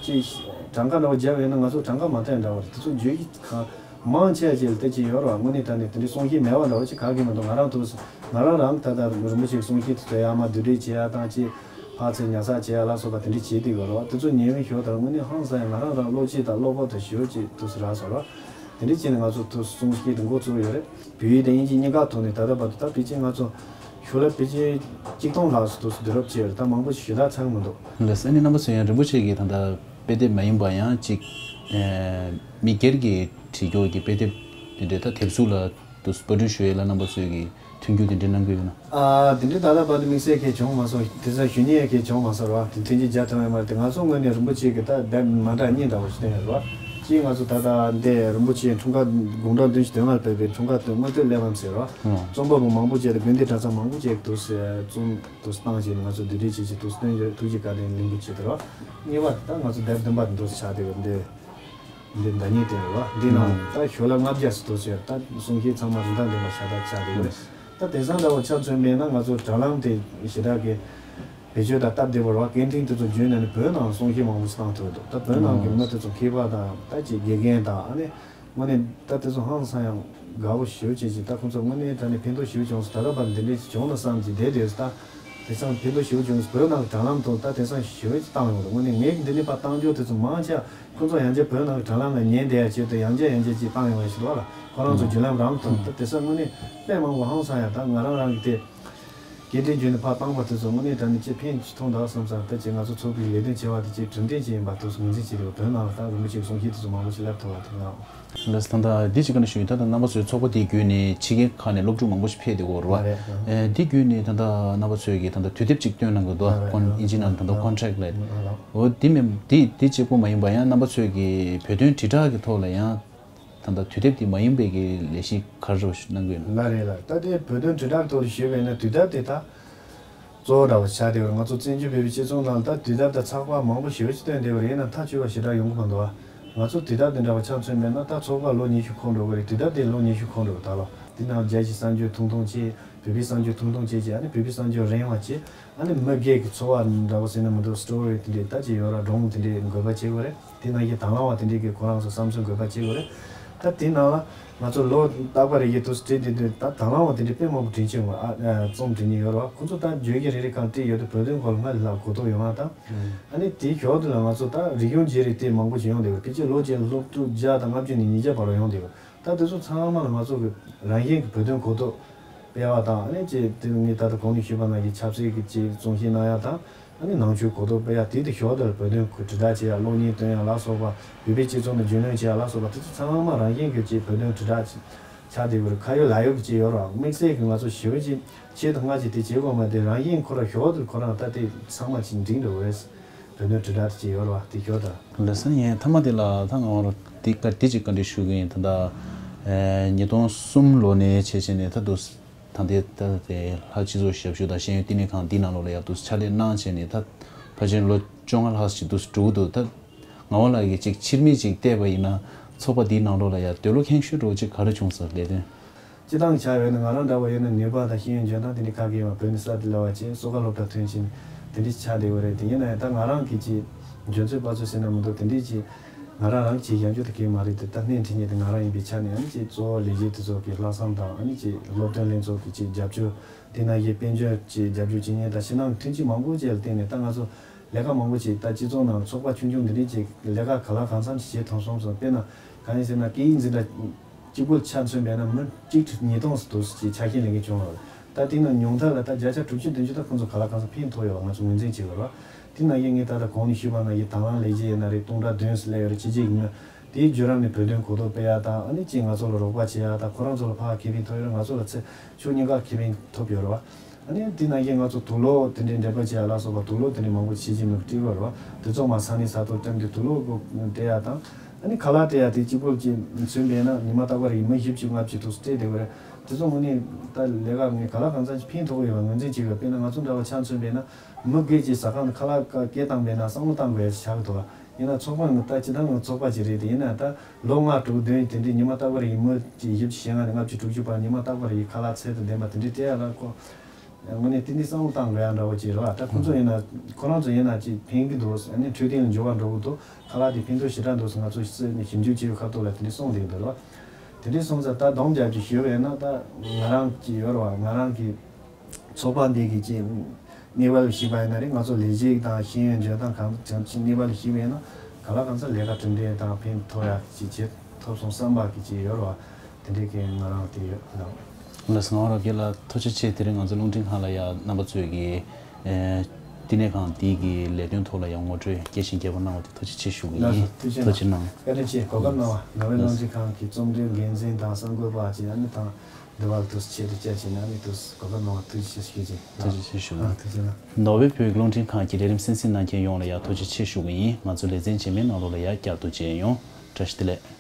ཅིག་གྲངས་ཀ་འདྲ་བོ་བརྒྱབ་ཡོད་ན་ང་ཚོ་གྲངས་ཀ་མ་མཐུན་འདྲ་བོ་རེད། དེ་ཚོ་བརྗོད་གཞི་གང་མང་ཆེ་བ་ཅིག་ལ་དེ་ཅིག་ཡོད་རེད་བ། དངོས་གནས་དྲང་གནས་དེ་འདྲའི་གསུང་བཤད་མེད་པ་འདྲ་བོ་ཅིག་ག་གེ་མི་འདུག་ང་རང་ཐུགས་ང་རང་རང་ད་ལྟ་རིན་པོ་ཆེའི་གསུང་བཤད་དེ་ཚོ་ཡར་མར་བསྡུ་སྒྲིག་བྱེད་ཡ་དང་ཅིག་ཕར་ཚུར་ཉར་ཚགས་བྱེད་ཡ་ལ་སོགས་པ་དེ་འདྲ་བྱེད་བསྡད་ཡོད་རེད་བ། དེ་ཚོ་ཉན་མཁན་ཞིག་ཡོད་ད་རེད། དངོས་གནས་ཧང་སང་ཡ། ང་རང་རང་བློ་སྐྱེད་དང་བློ་ཕམ་དང་ཞེ་པོ་ཅིག་ཐུགས་སུ་རག་སོང་རེད་བ། དེ་འདྲ་བྱས་ནས་ང་ཚོ་ཐུགས་སུ་གསུང་བཤད་དེ་འགོ་བཙུགས་ཡོད་རེད། བོད་ཡིག་དང་དབྱིན་ཇི་གཉིས་ཀ་ཐོག་ནས་ད་ལྟ་བར་དུ་ད་ཕལ་ཆེར་ང་ཚོ་ཞོར་ལ་ཕལ་ཆེར་གཅིག་སྟོང་ལྷག་ཙམ་དུ་བསྡུ་རུབ་བྱས་ཡོད་རེད། ད་མང་པོ་ཞིག་ཞུ་དག་ཚང་མི་འདུག་ལགས་སོ། ཨ་ནི་རྣམ་པ་ཚོས་ཡང་རིན་པོ་ཆེ་གིས་ད་ལྟ་དཔེ་དེབ་མ་ཡིན་པ་ཡང་ཅིག་ཨེ་མི་སྒེར་གྱིས་བྲིས་རྒྱུ་གི་དཔེ་དེབ་དེ་འདྲའི་ད་དེབ་གཟུགས་ལ་དུ་པར་སྐྲུན་ཞུ་ཡས་ལ་རྣམ་པ་ཚོས་ཀྱིས་མཐུན་འགྱུར་དེ་འདྲའི་གནང་གི་ཡོད་ན། ཨ་དེ་འདྲའི་ད་ལྟ་བར་དུ་དམིགས་བསལ་གྱི་བྱུང་མ་སོང་། དེ་ཚོ་ཞུ་ཉེས་ཀྱི་བྱུང་མ་སོང་ར། དེ་མཐུན་རྐྱེན་སྦྱར་ཐུབ་ཡོད་མ་རེད། དེ་ང་ཚོ་ངོས་ནས་རིན་པོ་ཆེ་གི་ད་དེབ་མ་འདྲ་གཉིས་འདྲ་བོ་ཞིག་བསྟན་ཡོད་ར། གཅིག་ང་ཚོ་ད་ལྟ་འདི་རིན་པོ་ཆེའི་འཁྲུངས་སྐར་དགུང་གྲངས་བདུན་ཅུ་དོན་ལྔ་ཕེབས་པའི་འཁྲུངས་སྐར་དུས་དངོས་དེབ་གླེགས་བམ་ཟེར་ར། ཨང་། རྩོམ་པ་པོ་མང་པོ་བཅས་དང་དགོན་སྡེ་གྲྭ་ཚང་མང་པོ་བཅས་དུས་སུ་རྩོམ་དུས་སུ་བཏང་བྱས་ནས་ང་ཚོ་བསྡུ་སྒྲིག་བྱས་བྱས་དུས་སུ་བཏོན་ཡོད། ཐུགས་རྗེ་བཀའ་དྲིན་ལེགས་འབུལ་བྱས་ཏེ་ར། གཉིས་པ་ད་ང་ཚོ་དེབ་བདུན་པ་དེ་འདྲ་ཆགས་བསྡད་ཡོད། འདི་འདི་ཟླ་ཉིན་དེ་རེད་བ། འདི་ནང་ད་ཞོར་ལ་ལྔ་བརྒྱ་ཙམ་དུ་ཟེར། ད་གསུང་བཤད་ཚང་མ་རིན་ཐང་ལྡན་པ་ཤ་སྟག་ཆགས་བསྡད་ཡོད། ད་དེང་སང་འདྲ་བོ་ཆ་མཚོན་པས་ན་ང་ཚོ་དྲ་ལམ་དེ་ཞེ་དྲག་གི་བེད་སྤྱོད་ད་སྟབས་བདེ་བོ་རེད་བ། སྐད་འཕྲིན་དེ་ཚོ་བརྒྱུད་ནས་ནི་བོད་ནང་གསུང་བཤད་མང་པོ་ཞིག་བཏང་ཐུབ་འདུག་ད་བོད་ནང་གི་མི་དེ་ཚོ་མཁས་པ་དང་ད་ཅིག་དགེ་རྒན་དང་ཨ་ནི་དངོས་གནས་ད་དེ་ཚོ་ཧང་སང་ཡང་དགའ་བོ་ཞེ་པོ་ཅིག་ཅིག་ད་ཁོང་ཚོ་དངོས་གནས་ད་ནི་ཕན་ཐོགས་ཞེ་པོ་བྱུང་སོང་། ད་ལྟ་བར་འདི་འདྲའི་ཅིག་བྱུང་ན་བསམ་ཅིག་བསྡད་བསྡད་སོང་། ད་དེང་སང་ཕན་ཐོགས་ཞེ་པོ་བྱུང་སོང་། བོད་ནང་གི་དྲ་ལམ་ཐོག་ད་དེང་སང་ཞེ་པོ་ཅིག་བཏང་ཡོང་འདུག་དངོས་གནས་ངས་འདི་འདྲའི་ཕར་བཏང་རྒྱུ་དེ་ཚོ་མང་ཆེ་བ་ཁོང་ཚོ་ཡང་བསྐྱར་བོད་ནང་གི་དྲ་ལམ་ལ་ཉན་བསྡད་ཡ་ཆེད་དུ་ཡང་བསྐྱར་ཡང་བསྐྱར་ཅིག་བཏང་ཡོང་བ་ཞིག་འདུག་ལ། ཁོ་རང་ཚོ་བརྒྱུད་ལམ་རང་དང་ད་དེང་སང་དངོས་གནས་དཔེ་མང་པོ་ཧང་སང་ཡ། ད་ང་རང་རང་གི་དེ་སྐད་འཕྲིན་བརྒྱུད་ནས་ཕར་བཏང་པ་དེ་ཚོ་དངོས་གནས་དྲང་གནས་ཅིག་ཕན་ཅིག་ཐོགས་འདུག་བསམ་བསམ། ད་ཅིག་ང་ཚོ་ཚོགས་པའི་ལས་དོན་ཆེ་བ་དེ་ཅིག་གྲུབ་འབྲས་ཅིག་ཡིན་པ་དེ་ཚོ་ངོས་འཛིན་བྱས་ཏེ་བོད་ནང་ལ་ད་རིན་པོ་ཆེའི་གསུང་བཤད་དེ་ཚོ་མང་པོ་ཞིག་སླེབས་ཐུབ་པ་དེ་ང་། ལགས་སོ། ད་ལྟ་འདི་ཅིག་བཀའ་འདྲི་ཞུ་ཡིན། ད་ལྟ་རྣམ་པ་ཚོའི་ཚོགས་པ་དེའི་བརྒྱུད་ནས་ཕྱི་རྒྱལ་ཁག་ནས་སློབ་ཕྲུག་མང་པོ་ཞིག་ཕེབས་བསྡད་ཡོད་རེད་བ། མ་རེད། ཨ། ཨེ། འདི་བརྒྱུད་ནས་ད་ལྟ་རྣམ་པ་ཚོས་ཀྱིས་ད་ལྟ་དུས་དེབ་ཅིག་བཏོན་གནང་གི་འདུག་མ་རེད། ཁོང་ཨ། ཨིན་ཇིའི་ནང་ད་ལྟ་ཨ། ཁོན་ཊེག་ལབ། ཨ། འོ་འདི་མིན་འདི་འདི་གཅིག་པོ་མ་ཡིན་པ་ཡང་རྣམ་པ་ཚོས་ཀྱིས་བོད་དོན་དྲིལ་བསྒྲགས་ཀྱི་ཐོག་ལ་ཡང་ད་ལྟ་དུས་དེབ་འདི་མ་ཡིན་པའི་གི་ལས་གཞི་ག་རེ་གནང་གི་ཡོད་ན། ལགས་རེད་ལགས། ད་ལྟའི་བོད་དོན་དྲིལ་བསྒྲགས་ཐོག་ལ་ཞུས་པ་ཡིན་ན་དུས་དེབ་དེ་ད། གཙོ་བོ་འདྲ་བོ་ཆགས་བསྡད་ཡོད་རེད། ང་ཚོ་བཙན་བྱོལ་བོད་པའི་སྤྱི་ཚོགས་ནང་ལ་ད་དུས་དེབ་དང་ཚགས་པར་མང་པོ་ཞེ་པོ་ཅིག་བཏོན་བསྡད་ཡོད་རེད། ཡིན་ནའང་ཐག་ཆོད་པ་ཞེ་དྲག་ཡོང་གི་མི་འདུག་ཨ། ང་ཚོ་དུས་དེབ་དེ་འདྲ་བ་ཆ་མཚོན་པས་ན་ད་ཚོགས་པ་ལོ་ཉི་ཤུ་འཁོར་འགྲོ་གི་རེད། དུས་དེབ་དེ་ལོ་ཉི་ཤུ་འཁོར་འགྲོ་གི། ད་ལོ་འདི་ནང་རྒྱལ་སྤྱིའི་གསར་འགྱུར་ཐུང་ཐུང་བྱས། བོད་པའི་གསར་འགྱུར་ཐུང་ཐུང་བྱས་བྱས། ཨ་ནི་བོད་པའི་གསར་འགྱུར་རིང་བ་བྱས། ཨ་ནི་མི་སྒེར་གྱི་འཚོ་བ་འདྲ་བོ་ཟེར་ན་མི་འདུག་སི་ཊོ་རི་དེ་འདྲས་ད་ཅིག་ཡོད་ར། སྒྲུང་དེ་འདྲས་འགོད་པ་བྱེད་དགོས་རེད། དེ་ནང་བཞིན་དང་བླངས་པ་དེ་འདྲས་ཀྱིས་ཁོ་རང་ཚོ་བསམ་ཚུལ་འགོད་པ་བྱེད་དགོས་རེད། ད་དེ་ནང་ལ་ང་ཚོ་ལོ་རྟག་པ་རེ་བཞིན་དུ་བྲིས་བསྡད་དུས་ད་དང་བླངས་པ་དེ་འདྲས་དཔེ་མང་པོ་བྲིས་ཕྱིན་པ། ཨ། ཨ། རྩོམ་འབྲི་མཁན་ཡོད་རེད་བ། ཁོ་ཚོ་ད་བརྗོད་གཞི་རེ་རེ་གང་བྲིས་ཡོད་དུས་བོད་དོན་སྐོར་ལ་སྔར་ལས་ལྷག་གོ་རྟོགས་ཡོང་བ་དང་། ཨ་ནི་དེའི་ཞོར་དུ་ལ་ང་ཚོ་ད་རིག་གཞུང་བརྗེ་རེས་དེ་མང་པོ་ཞིག་ཡོང་བསྡད་ཡོད། ཕལ་ཆེར་ལོ་གཅིག་སློབ་ཕྲུག་བརྒྱ་དང་ལྔ་བཅུ་ནས་ཉིས་བརྒྱ་བར་ཡོང་བསྡད་ཡོད། ད་དེ་ཚོ་ཚང་མ་ལ་ང་ཚོ་གི་རང་བཞིན་གྱི་བོད་དོན་གོ་རྟོགས་སྤེལ་བ་དང་། ཨ་ནི་ཅིག་དེ་ངས་ད་ལྟ་གོང་ནས་ཞུས་པ་ནང་བཞིན་ཆབ་སྲིད་ཀྱི་ཅིག་གསུང་བཤད་གནང་ཡ་དང་། ཨ་ནི་ནང་ཆོས་གོ་རྟོགས་སྤེལ་ཡ། དེ་དེ་ཞོར་དུ་བོད་དོན་གོ་དྲིལ་བསྒྲགས་བྱེད་ཡ། གློག་བརྙན་སྟོན་ཡ་ལ་སོགས་པ། བོད་པའི་སྤྱི་ཚོགས་ནང་རྒྱུས་ལོན་བྱེད་ཡ་ལ་སོགས་པ། དེ་ཚོ་ཚང་མ་རང་བཞིན་གྱི་ཅིག་བོད་དོན་དྲིལ་བསྒྲགས་ཆགས་བསྡད་ཡོད་རེད། ཁ་ཡོད་ལག་ཡོད་ཀྱི་ཅིག་ཡོད་རེད། དམིགས་བསལ་གྱི་ང་ཚོ་ཞེ་པོ་ཅིག་ཆེད་དུ་མངགས་ཀྱི་དེ་བྱེད་དགོས་མ་རེད། རང་བཞིན་ཁོ་རང་ཞོར་དུ་ཁོ་རང་ད་དེ་ཚང་མ་ཅིག་འགྲིག་འགྲོ་གི་རེད། བོད་དོན་དྲིལ་བསྒྲགས་དེ་ཅིག་ཡོད་རེད་བ། དེ་ཞོར་དུ། ལགས་སོ། ཡིན། མཐའ་མ་དེ་ལ་ད་ང་རང་དེ་བཀའ་དེ་ཅིག་བཀའ་འདྲི་ཞུ་གི་ཡིན། ད་ལྟ་ཨེ་ཉིས་སྟོང་གསུམ་ལོ་ནས་བྱས་བྱས་ནས་ད་དུ་ད་ལྟའི་ད་ལྟ་དེ་ལྷག་སྤྱི་ཚོགས་ཞབས་ཞུ་དང་ཤེས་ཡོན་བསྟི་གནས་ཁང་འདིའི་ནང་ལོགས་ལ་ཡར་དུ་ཕྱག་ལས་གནང་བྱས་ནས་ད་ཕལ་ཆེར་ལོ་བཅོ་ལྔ་ལྷག་ཅིག་དུ་འགྲོ་གི་འདུག་ད་ངག་དབང་ལགས་ཀྱིས་ཅིག་ཕྱིར་མིག་ཅིག་བལྟས་པ་ཡིན་ན་ཚོགས་པ་འདིའི་ནང་ལོགས་ལ་ཡར་འདོད་བློ་ཁེངས་ཤོས་འདྲ་བོ་ཅིག་ག་རེ་བྱུང་སོང་། ལས་དོན། སྤྱིར་བཏང་ཆ་ཡོད་ན་ང་རང་འདྲ་བོ་ཡིན་ན་ནུས་པ་དང་ཤེས་ཡོན་འཇོན་ཐང་དེ་འདྲ་ག་གེ་ཡོད་མ་རེད། བོད་ནས་གསར་དུ་སླེབས་པ་བྱས་སོ་ག་སློབ་གྲྭ་ཐོན་ཕྱིན་དེ་འདྲ་ཆགས་བསྡད་ཡོད་རེད། དེ་ཡིན་ན་ཡང་ད་ང་རང་གི་ཅིག་འཇོན་ཚོད་དཔག་ཚོད་ཟེར་ན་མི་འདུག་དེ་འདྲས་ཅིག་ང་རང་རང་གིས་བྱེད་ཡག་རྒྱུ་དེ་གང་ཡང་མ་རེད་དེ། ད་སྣེ་ཁྲིད་མཁན་དེ་ང་རང་ཡིན་པའི་ཆ་ནས། ཨ་ནི་ཅིག་གཙོ་བོ་ལས་བྱེད་དེ་ཚོ་གི་ལྷག་བསམ་དང་། ཨ་ནི་ཅིག་སློབ་སྟོན་ལྷན་ཚོགས་ཀྱི་ཅིག་རྒྱབ་སྐྱོར། དེ་ནང་བཞིན་དཔལ་འབྱོར་ཅིག་རྒྱབ་སྐྱོར་བྱེད་མཁན་དང་ཕྱི་ནང་མཐུན་རྐྱེན་མང་པོ་ཅིག་ལ་བརྟེན་ནས་ད་ང་ཚོ་ལས་ཀ་མང་པོ་ཅིག་ད་སྤྱི་ཚོགས་ནང་ཚོགས་པ་ཆུང་ཆུང་འདི་འདྲས་ཅིག་ལས་ཀ་གང་ལ་གང་འཚམ་ཞིག་བྱེད་ཐུབ་སོང་ཙང་། དཔེར་ན་གང་ཡིན་ཟེར་ན་སྐད་ཡིག་འཛིན་གྲྭ་གཅིག་པོ་ཆ་མཚོན་པས་ན་མི་གཅིག་ཁྲི་ཉིས་སྟོང་ཙམ་དུ་ཅིག་ཆ་རྐྱེན་ལེན་མཁན་བྱུང་ཡོད་རེད། ད་དེ་ནང་ཉུང་མཐའ་ལ་ད་བརྒྱ་ཆ་དྲུག་ཅུ་བདུན་ཅུ་ད་ཁོང་ཚོ་གང་ལ་གང་འཚམ་ཕན་ཐོགས་ཡོད་པ་ང་ཚོ་ངོས་འཛིན་བྱེད་དགོས་རེད་བ། དེ་ནང་བཞིན་ངས་ད་ལྟ་གོང་ནས་ཞུས་པ་ནང་བཞིན་དང་བླངས་ལས་བྱེད་ཡིན་ན་རེད། སྟོང་ཕྲག་བདུན་ཙམ་སླེབས་ཡོད་རེད། ཕྱི་རྒྱལ་གྱི་མི་དེའི་བརྒྱུད་རིམ་ནས་བོད་དོན་གོ་རྟོགས་སྤེལ་ཡ་དང་། ཨ་ནི་ཅིག་ང་ཚོ་ལ་རོགས་པ་བྱེད་ཡ་དང་། ཁོ་རང་ཚོ་ལ་ཕར་ཁེ་ཕན་ཐོབ་ཡོད་རེད། ང་ཚོ་ལ་ཚེ་ཕྱོགས་གཉིས་ཀ་ཁེ་ཕན་ཐོབ་ཡོད་རེད་བ། ཨ་ནི་དེ་ནང་བཞིན་ང་ཚོ་དུག་ལོག་དེ་འདྲའི་འགྲེམས་སྤེལ་བྱེད་ཡ་ལ་སོགས་པ་དུག་ལོག་དེ་འདྲའི་མང་པོ་ཕྱི་རྒྱལ་མི་སྤྲད་ཡོད་རེད་བ། དེ་ཚོ་མར་ས་གནས་ས་ཐོག་བཀྲམ་སྟེ་དུག་ལོག་སྤྲད་ཡ་དང་། ཨ་ནི་ཁ་ལག་སྤྲད་ཡ་དེ་གཅིག་པོ་ཅིག་མཚོན་པས་ན་ཉི་མ་རྟག་པར་ཡིན་མི་བཞི་བཅུ་ལྔ་བཅུ་དུ་སྤྲད་བསྡད་ཡོད་རེད། དེ་ཚོ་དངོས་གནས་ད་ལས་ཀ་ངས་གང་ལ་གང་འཚམ་ཞིག་ཕན་ཐོགས་ཡོད་པ་ངོས་འཛིན་བྱེད་དགོས། དཔེར་ན་ང་ཚོ་འདྲ་བ་ཆ་མཚོན་པས་ན་མི་སྒེར་གྱི་ཟ་ཁང་དུ་ཁ་ལག་སྐད་བཏང་པས་ན་བསམ་བློ་བཏང་དགོས་ཡ་ཞིག་ཆགས་ཀྱི་འདུག་བ། ཡིན་ན་ཚོགས་པ་ངོས་ད་སྤྱིར་བཏང་ངོས་ཚོགས་པ་ཅིག་རེད་དེ། ཡིན་ན་ད་ལོ་ལྔ་དྲུག་བདུན་དེ་འདྲའི་ཉི་མ་རྟག་པར་ཡིན་མི་ཅིག་བཞི་བཅུ་ཞེ་ལྔ་ནས་ལྔ་བཅུ་དྲུག་ཅུ་བར་ཉི་མ་རྟག་པར་ཡིན་ཁ་ལག་ཚད་དང་ལྡན་པ་དེ་འདྲའི་སྤྲད་ཡ་ལ་ཁོ་ དངོས་གནས་དེ་འདྲའི་བསམ་བློ་བཏང་དགོས་ཡ་འདྲ་བོ་ཅིག་རེད་བ། ད་ཁོ་ཚོ་ཡིན་ན་ཁོ་རང་ཚོ་ཡིན་ན་ཅིག་ཕན་གི་འདུག་ཨ་ནི་འཕྲོད་བསྟེན་ལ་འགྱུར་བ་འགྲོ་གི་འདུག་ཁ་ལག་དེ་ཕན་ཐོགས་ཞེ་དྲག་འདུག་ང་ཚོ་སྲིད་ནས་ཞིབ་འཇུག་བྱེད་པའི་ཁ་ཐོག་ལ་དེ་འདྲའི་གསུངས་བསྡད་ཀྱི་འདུག་རེད་བ། དེ་འདྲའི་སོང་ཙང་ད་སྡོམ་རྒྱབ་ཀྱི་ཞུས་པ་ཡིན་ན། ད་ང་རང་གི་ཡོད་རེད་བ། ང་རང་གི་ཚོགས་པ་འདི་གི་ཅིག་གནས་བབ་ཞིག་པ་ཡིན་ན་རེད། ང་ཚོ་ལས་བྱེད་དང་ཤེས་ཡོན་འཇོན་ཐང་གང་ཅང་ཅིག་གནས་བབ་ཞིག་པ་ཡིན་ན་ག་ལ་གང་ས་ལས་ཀ་གྲུབ་འབྲས་དང་ཕན་ཐོགས་ཡ་ཅིག་བྱེད་ཐུབ་སོང་བསམ་པ་གི་ཅིག་ཡོད་རེད་བ། དེ་འདྲའི་གི་ང་རང་དེ་ཡོད་ལགས། ལགས་སོ། རྒན་ལགས་ཐུགས་རྗེ་ཆེ། དེ་རིང་ང་ཚོ་རླུང་འཕྲིན་ཁང་ལ་ཡ་རྣམ་པ་ཚོས་ཀྱི་ཨེ་བསྟི་གནས་ཁང་དེའི་གི་ལས་དོན་ཐོག་ལ་ཡ་ངོ་སྤྲོད་རྒྱས་ཤིང་རྒྱས་པ་གནང་བ་དེ་ཐུགས་རྗེ་ཆེ་ཞུ་གི་ལགས་ཡིན། སོ། ཐུགས་རྗེ་ཐུགས་རྗེ་གནང་། བཀའ་དྲིན་ཆེ། གོ་སྐབས་གནང་བ། ནོར་ཝེ་རླུང་འཕྲིན་ཁང་གི་རྩོམ་སྒྲིག་འགན་འཛིན་དང་གསར་འགོད་པ་བཅས་ཨ་ནི་དང་འདི་བར་དུ་ཆེད་དུ་བཅར་བྱས་ནས་ཨ་ནི་དུ་གོ་སྐབས་གནང་བ་ཐུགས་རྗེ་ཆེ་ཞུ་གི་ཡིན། ཐུགས་རྗེ་ཆེ་ཞུ་གི་ཡིན། ཨ། ཐུགས་རྗེ་གནང་། ནོར་ཝེ་བོད་ཀླུང་འཕྲིན་ཁང་གི་ལས་རིམ་གསན་གཟིགས་གནང་མཁན་ཡོངས་ལ་ཡང་ཐུགས་རྗེ་ཆེ་ཞུ་གི་ཡིན། ང་ཚོ་ལེ་ཚན་རྗེས་མའི་ནང་ལོགས་ལ་ཡང་བསྐྱར་དུ་མཇལ་ཡོང་། བཀྲ་ཤིས་བདེ་ལེགས།